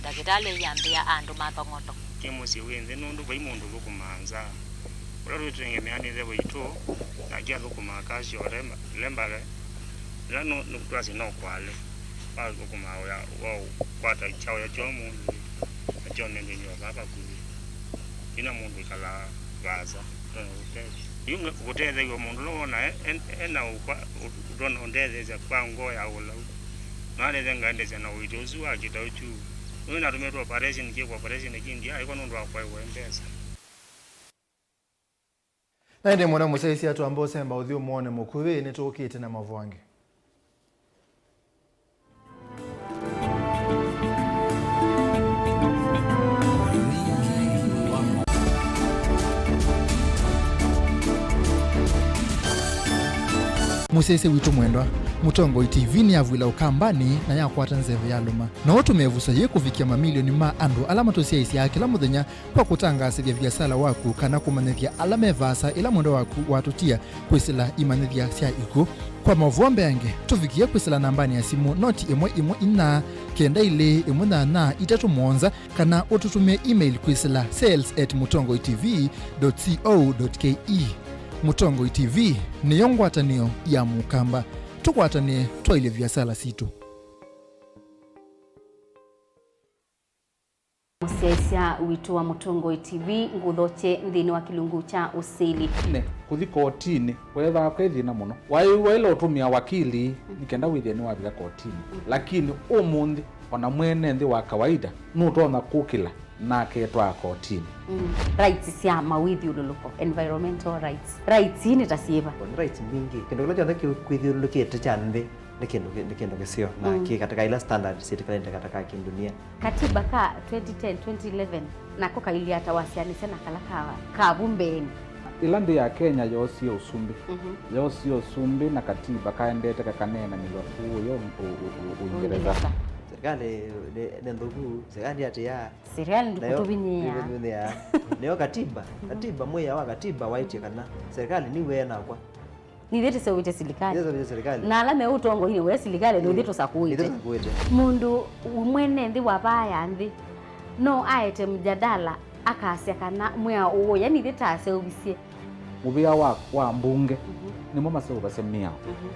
Ndakĩtalĩ aiambĩa andũ mathong'oto. Nĩ mũsyĩ wĩ nthĩ nũndũ vai mũndũ ũthũkũmaa nza. Ũla twĩtengemeanĩte vaitũ, nake athũkũmaa kasi o lembale. Ĩla nũ-, nũ-, twasye no kwale. Wathũkũmaa wĩa wa ũkwata kyaũya kya ũmũnthĩ, na kya ũnengenĩ wa vaa vakuvĩ. Ĩna mũndũ ĩkalaa vaasa, ũtonya kũtethya. Yu nge-, kũtethew'a mũndũ ũla wona e-, e-, ena ũkwa-, ũ-, ũtonya ũndetheesya kwa ngoo ya ũlau. Na alethya ngaendesya na ũito ũsu wa kĩtaũ kyu. Nũndũ natũmĩtwe operation, kĩkwa operation kĩndĩ, aĩkwa nũndũ wa kwaĩwa mbesa. Na ĩndĩ mũno mũsyaĩĩsya twamba ũsemba ũthyũmũonĩ mũkuvĩ, nĩtũkĩte na maũvoo angĩ. Mũsyaĩĩsya witũ mwendwa, Mũtongoi T V nĩyavw'ĩla Ũkambanĩ na yakwata nzeve ya lũma. No ũtũme ĩvuso yĩĩ kũvikĩa mamilioni ma andũ ala matũsyaĩĩsyaa kĩla mũthenya kwa kũtangaasĩthya viasala waku kana kũmanyĩthya ala me vaasa ĩla mwendwa waku watũtia kwĩsĩla imanyĩthya sya ikw'ũ. Kwa maũvoo mbeange, tũvikĩe kwĩsĩla nambanĩ ya simũ noti ĩmwe ĩmwe inya kenda ilĩ ĩmwe nyanya itatũ mũonza, kana ũtũtũmĩe email kwĩsĩla sales at mũtongoi T V dot co dot K E. Mũtongoi T V nĩyo ngwatanĩo ya Mũkamba. Tũkwatanĩe twaĩlye viasala sitũ. Mũsyaĩĩsya witũ wa Mũtongoi T V, ngũthokye nthĩnĩ wa kĩlungu kya ũsili. Nĩ kũthi kotinĩ weethĩawa kwĩ thĩna mũno. Waĩ waĩle ũtũmĩa wakili nĩ kenda wĩthĩe nĩwavika kotinĩ. Mm. Lakini ũmũnthĩ, ona mwene nthĩ wa kawaida nũtonya kũkĩla na aketwaa kotinĩ. Mm. Rights sya mawĩthyũlũlũko, environmental rights. Rights ii nĩ ta syĩva? Nĩ rights mbingĩ. Kĩndũ kĩla kyonthe kĩkwĩthyũlũlũkĩte kya nthĩ nĩ kĩndũ kĩ-, nĩ kĩndũ kĩseo na, mm, kĩ katĩka ila standard syĩtĩkanĩte katĩka kĩndunia. Katiba ka twenty ten, twenty eleven nako kailyĩ ata wasyaanĩsya na kala ka, ka vu mbeenĩ? Ĩla nthĩ ya Kenya yoosie ũsumbĩ, mhm, yoosie ũsumbĩ na katiba kaendete kakaneenanĩw'a kũũ yo ũ-, ũ-, ũ-, Ũingereza. Ũingereza. Serikali nĩ, nĩ nthũku, serikali atĩa? Serikali nayo ndĩkũtũvinyĩĩa. Ndĩkũtũvinyĩĩa. Nĩyo katiba, katiba, mwĩao wa katiba waĩtye kana serikali nĩw'e nakwa. Nithyĩ tũseũvĩtye silikalĩ. Nithyĩ tũseũvĩtye silikalĩ. Na ala me ũtongoinĩ we silikalĩ, nithyĩ, mm, tũsakũĩte. Nithyĩ tũsakũĩte. Mũndũ mwene nthĩ wa vaa ya nthĩ no aete mjadala akasya kana mwĩao ũũ, yani ithyĩ taseũvisye. Mũvĩa wa, wa mbunge, mhm, nĩmo maseũvasya mĩao. Mhm.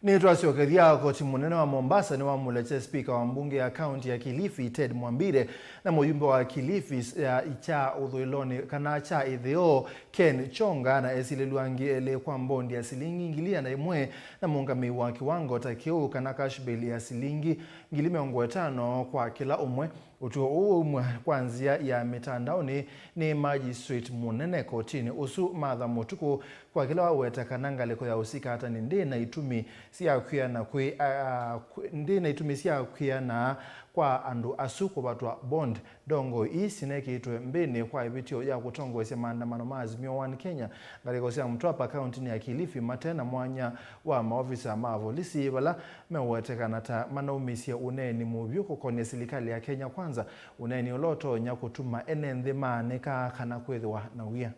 Nĩtwasyokethya, koti mũnene wa Mombasa nĩwamũlekye spika wa mbunge ya kaunti ya Kilifi, Ted Mwambire, na mũyumbe wa Kilifi ya, kya ũthũĩlonĩ kana kya ĩtheo, Ken Chonga, na esilĩlw'a angĩ elĩ kwa mbondi ya silingi ngili ĩana na ĩmwe na mũũngamĩi wa kĩwango ta kĩu kana cash bail ya silingi ngili mĩongo ĩtano kwa kĩla ũmwe. Ũtw'ĩo ũũ waumw'a kwa nzĩa ya mĩtandaonĩ nĩ magistrate mũnene kotinĩ ũsu, Martha Mũtukũ, kwa kĩla waweta kana ngalĩko ya ũsikatani ndĩ na itumi sya kwĩana kwĩ, a, kwĩ, ndĩ na itumi sya kwĩana kwa andũ asu kũvatwa bond. Ndongoi ii sinekĩtwe mbĩnĩ kwa ĩvĩtyo ya kũtongoesya maandamano ma Azimio One Kenya ngalĩko sya Mtwapa, kauntinĩ ya Kilifi, mate na mwanya wa maovisa ma volisi vala meũwetekana ta manaumĩsye ũneeni mũvyũ kũkonĩa silikalĩ ya Kenya Kwanza, ũneeni ũla ũtonya kũtuma ene nthĩ maanĩka kana kwĩthĩwa na wia.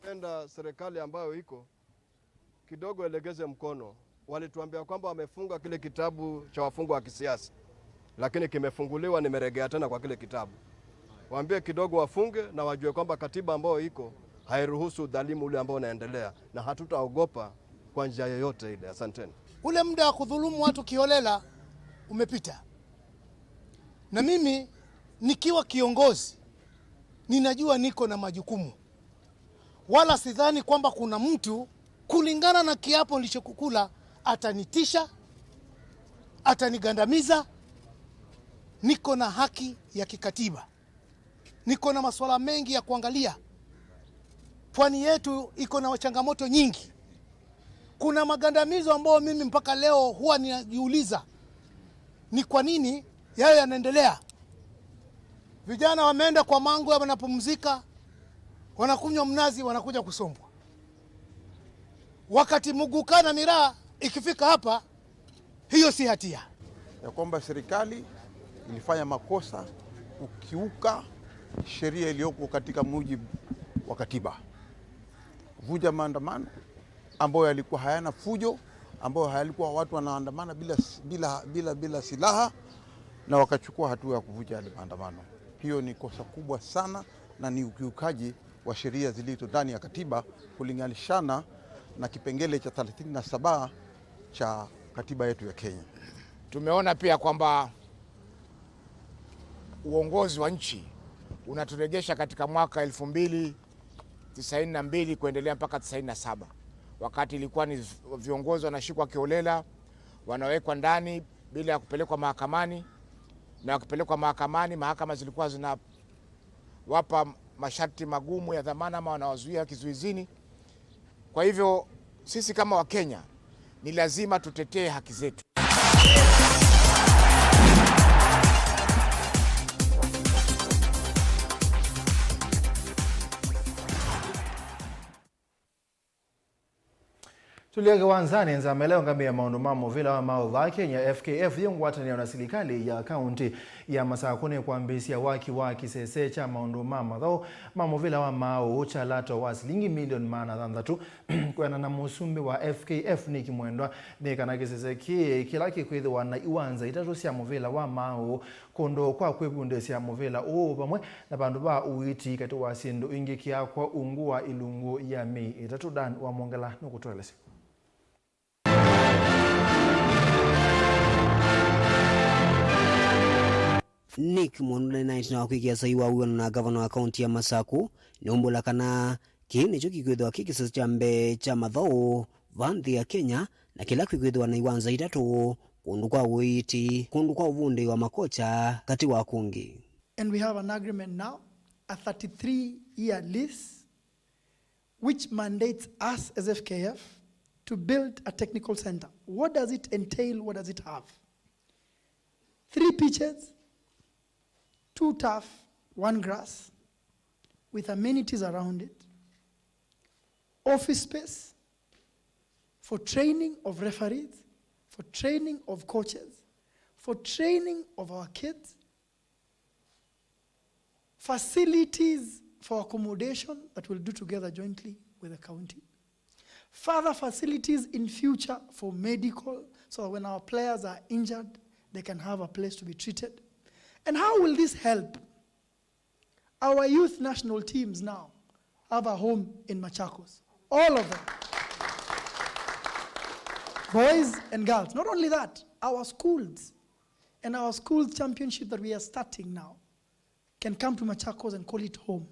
Penda serikali ambayo iko kidogo ilegeze mkono. Walituambia kwamba wamefunga kile kitabu cha wafungwa wa kisiasa. Lakini kimefunguliwa, nimeregea tena kwa kile kitabu. Waambie kidogo wafunge na wajue kwamba katiba ambayo iko hairuhusu udhalimu ule ambao unaendelea, na hatutaogopa kwa njia yoyote ile. Asanteni. Ule muda wa kudhulumu watu kiholela umepita. Na mimi nikiwa kiongozi, ninajua niko na majukumu. Wala sidhani kwamba kuna mtu, kulingana na kiapo nilichokula, atanitisha, atanigandamiza. Niko na haki ya kikatiba. Niko na masuala mengi ya kuangalia. Pwani yetu iko na changamoto nyingi. Kuna magandamizo ambayo mimi mpaka leo huwa ninajiuliza ni kwa nini yayo yanaendelea. Vijana wameenda kwa Mangwe, wanapumzika, wanakunywa mnazi, wanakuja kusombwa. Wakati Muguka na miraa ikifika hapa, hiyo si hatia. Ya kwamba serikali ilifanya makosa kukiuka sheria iliyoko katika mujibu wa katiba, kuvunja maandamano ambayo yalikuwa hayana fujo, ambayo yalikuwa watu wanaandamana bila, bila, bila, bila silaha, na wakachukua hatua ya kuvunja yale maandamano. Hiyo ni kosa kubwa sana na ni ukiukaji wa sheria zilizo ndani ya katiba kulinganishana na kipengele cha thelathini na saba cha katiba yetu ya Kenya. Tumeona pia kwamba uongozi wa nchi unaturegesha katika mwaka elfu mbili tisaini na mbili kuendelea mpaka tisaini na saba, wakati ilikuwa ni viongozi wanashikwa kiholela, wanawekwa ndani bila ya kupelekwa mahakamani, na wakipelekwa mahakamani, mahakama zilikuwa zinawapa masharti magumu ya dhamana ama wanawazuia kizuizini. Kwa hivyo, sisi kama Wakenya, ni lazima tutetee haki zetu. Tũlye kĩwanzanĩ. Nzama ĩla ĩũngamĩe maũndũ ma mũvĩla wa maaũ vaa Kenya, F K F, yĩ ngwatanĩo na silikalĩ ya kaũntĩ ya Masakũ nĩkwambĩĩsya waki wa kĩsese kya maũndũ ma mathaũ ma mũvĩla wa maaũ kya lato wa silingi milioni maana thanthatũ. Kwĩanana na mũsumbĩ wa F K F, Nick Mwendwa, nĩ kana kĩsese kĩĩ kĩla kĩkwĩthĩwa na iwanza itatũ sya mũvĩla wa maaũ, kũndũ kwa kwĩvundĩsya mũvĩla ũũ, vamwe na vandũ va ũiiti, katĩ wa syĩndũ ingĩ, kĩakwa ungu wa ilungu ya mĩĩ ĩtatũ. Dan Wamwongela nũkũtũelesya. Nick Mwendwa nĩnaĩtĩ na kwĩkĩa saii wa wĩw'ano na ngavana wa kaũntĩ ya Masakũ, nĩumbũla kana kĩĩ nĩkyo kĩkwĩthĩwa kĩ kĩsese kya mbee kya mathaũ va nthĩ ya Kenya, na kĩla kĩkwĩthĩwa na iwanza itatũ, kũndũ kwa ũiiti, kũndũ kwa ũvundĩi wa makocha, katĩ wa kũngĩ. And we have an agreement now, a thirty-three year lease, which mandates us as F K F to build a technical center. What does it entail? What does it have? Three pitches, two turf, one grass, with amenities around it. Office space for training of referees, for training of coaches, for training of our kids, facilities for accommodation that we'll do together jointly with the county, further facilities in future for medical, so that when our players are injured, they can have a place to be treated. And how will this help? Our youth national teams now have a home in Machakos. All of them. Boys and girls. Not only that, our schools and our schools championship that we are starting now can come to Machakos and call it home.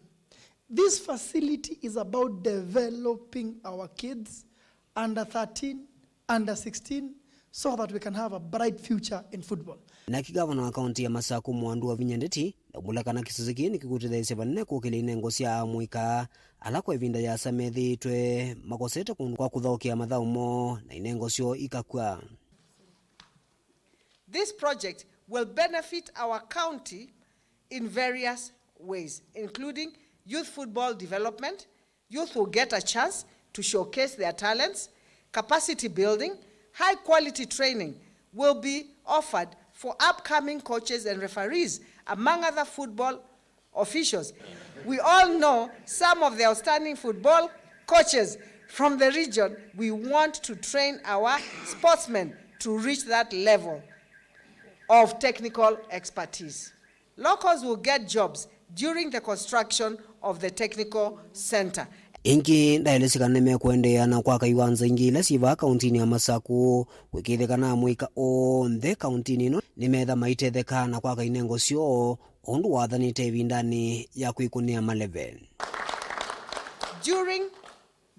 This facility is about developing our kids under thirteen, under sixteen, so that we can have a bright future in football. Nake gavana wa kaũntĩ ya Masakũ, Mwandu Wavinya Ndeti, ndaumũla kana kĩsese kĩĩ nĩkĩkũtetheesya vanene kũkĩlya inengo sya amũika ala kwa ĩvinda yĩasa methĩĩtwe makosete kũndũ kwa kũthaũkĩa mathaũ moo na inengo syoo ikakw'a. This project will benefit our county in various ways, including youth football development. Youth will get a chance to showcase their talents, capacity building, high quality training will be offered for upcoming coaches and referees, among other football officials. We all know some of the outstanding football coaches from the region. We want to train our sportsmen to reach that level. of technical expertise. Locals will get jobs during the construction of the technical center. Ĩngĩ ndaelesya kana nĩmekũendeea na kwaka iwanza ingĩ ila syĩ vaa kauntinĩ ya Masaku, kwĩkĩĩthya kana amũika onthe kauntinĩ ĩno nĩmetha maitetheka na kwaka inengo syoo, o ũndũ wathanĩte ĩvindanĩ ya kwĩkũnĩa maleve. During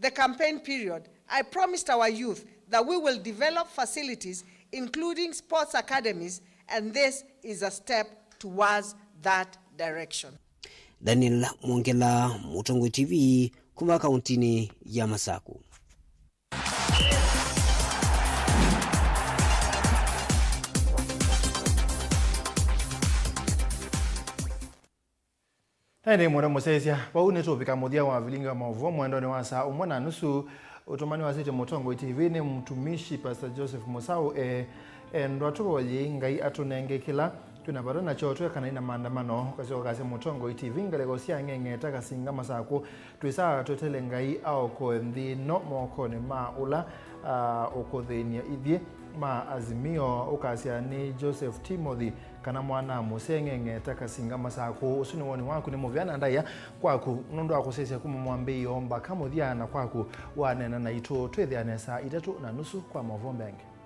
the campaign period, I promised our youth that we will develop facilities, including sports academies, and this is a step towards that direction. Daniel Mwongela, Mũtongoi T V, kuma kauntinĩ ya Masaku. Na ĩndĩ mwenda mũsyaĩĩsya, vau nĩtũũvika mũthya wa vilingi wa maũvoo mwendonĩ wa saa ũmwe na nusu. Ũtũmani wasĩtye Mũtongoi T V nĩ mtumishi Pastor Joseph Mũsaũ. E, endwa tũvoyei Ngai atũnenge kĩla twĩ na vata nakyo, twekanai na maandamano. Ũkasyoka ũkasya Mũtongoi T V, ngalĩko sya Ng'eng'eta, Kasinga, Masakũ, twĩsaa twetele Ngai aokoe nthĩ ĩno mokonĩ ma ũla, ah, ũkũthĩny'a ithyĩ ma Azimio. Ũkasya nĩ Joseph Timothy kana mwana mũseng'eng'e ta Kasinga Masakũ. Ũsu nĩ woni waku nĩ mũvea na ndaĩa kwaku nũndũ wa kũsyaĩĩsya kuma mwambĩĩo mbaka mũthya, na kwaku waneena naitũ twĩthĩane saa itatũ na nusu kwa maũvoo mbenge.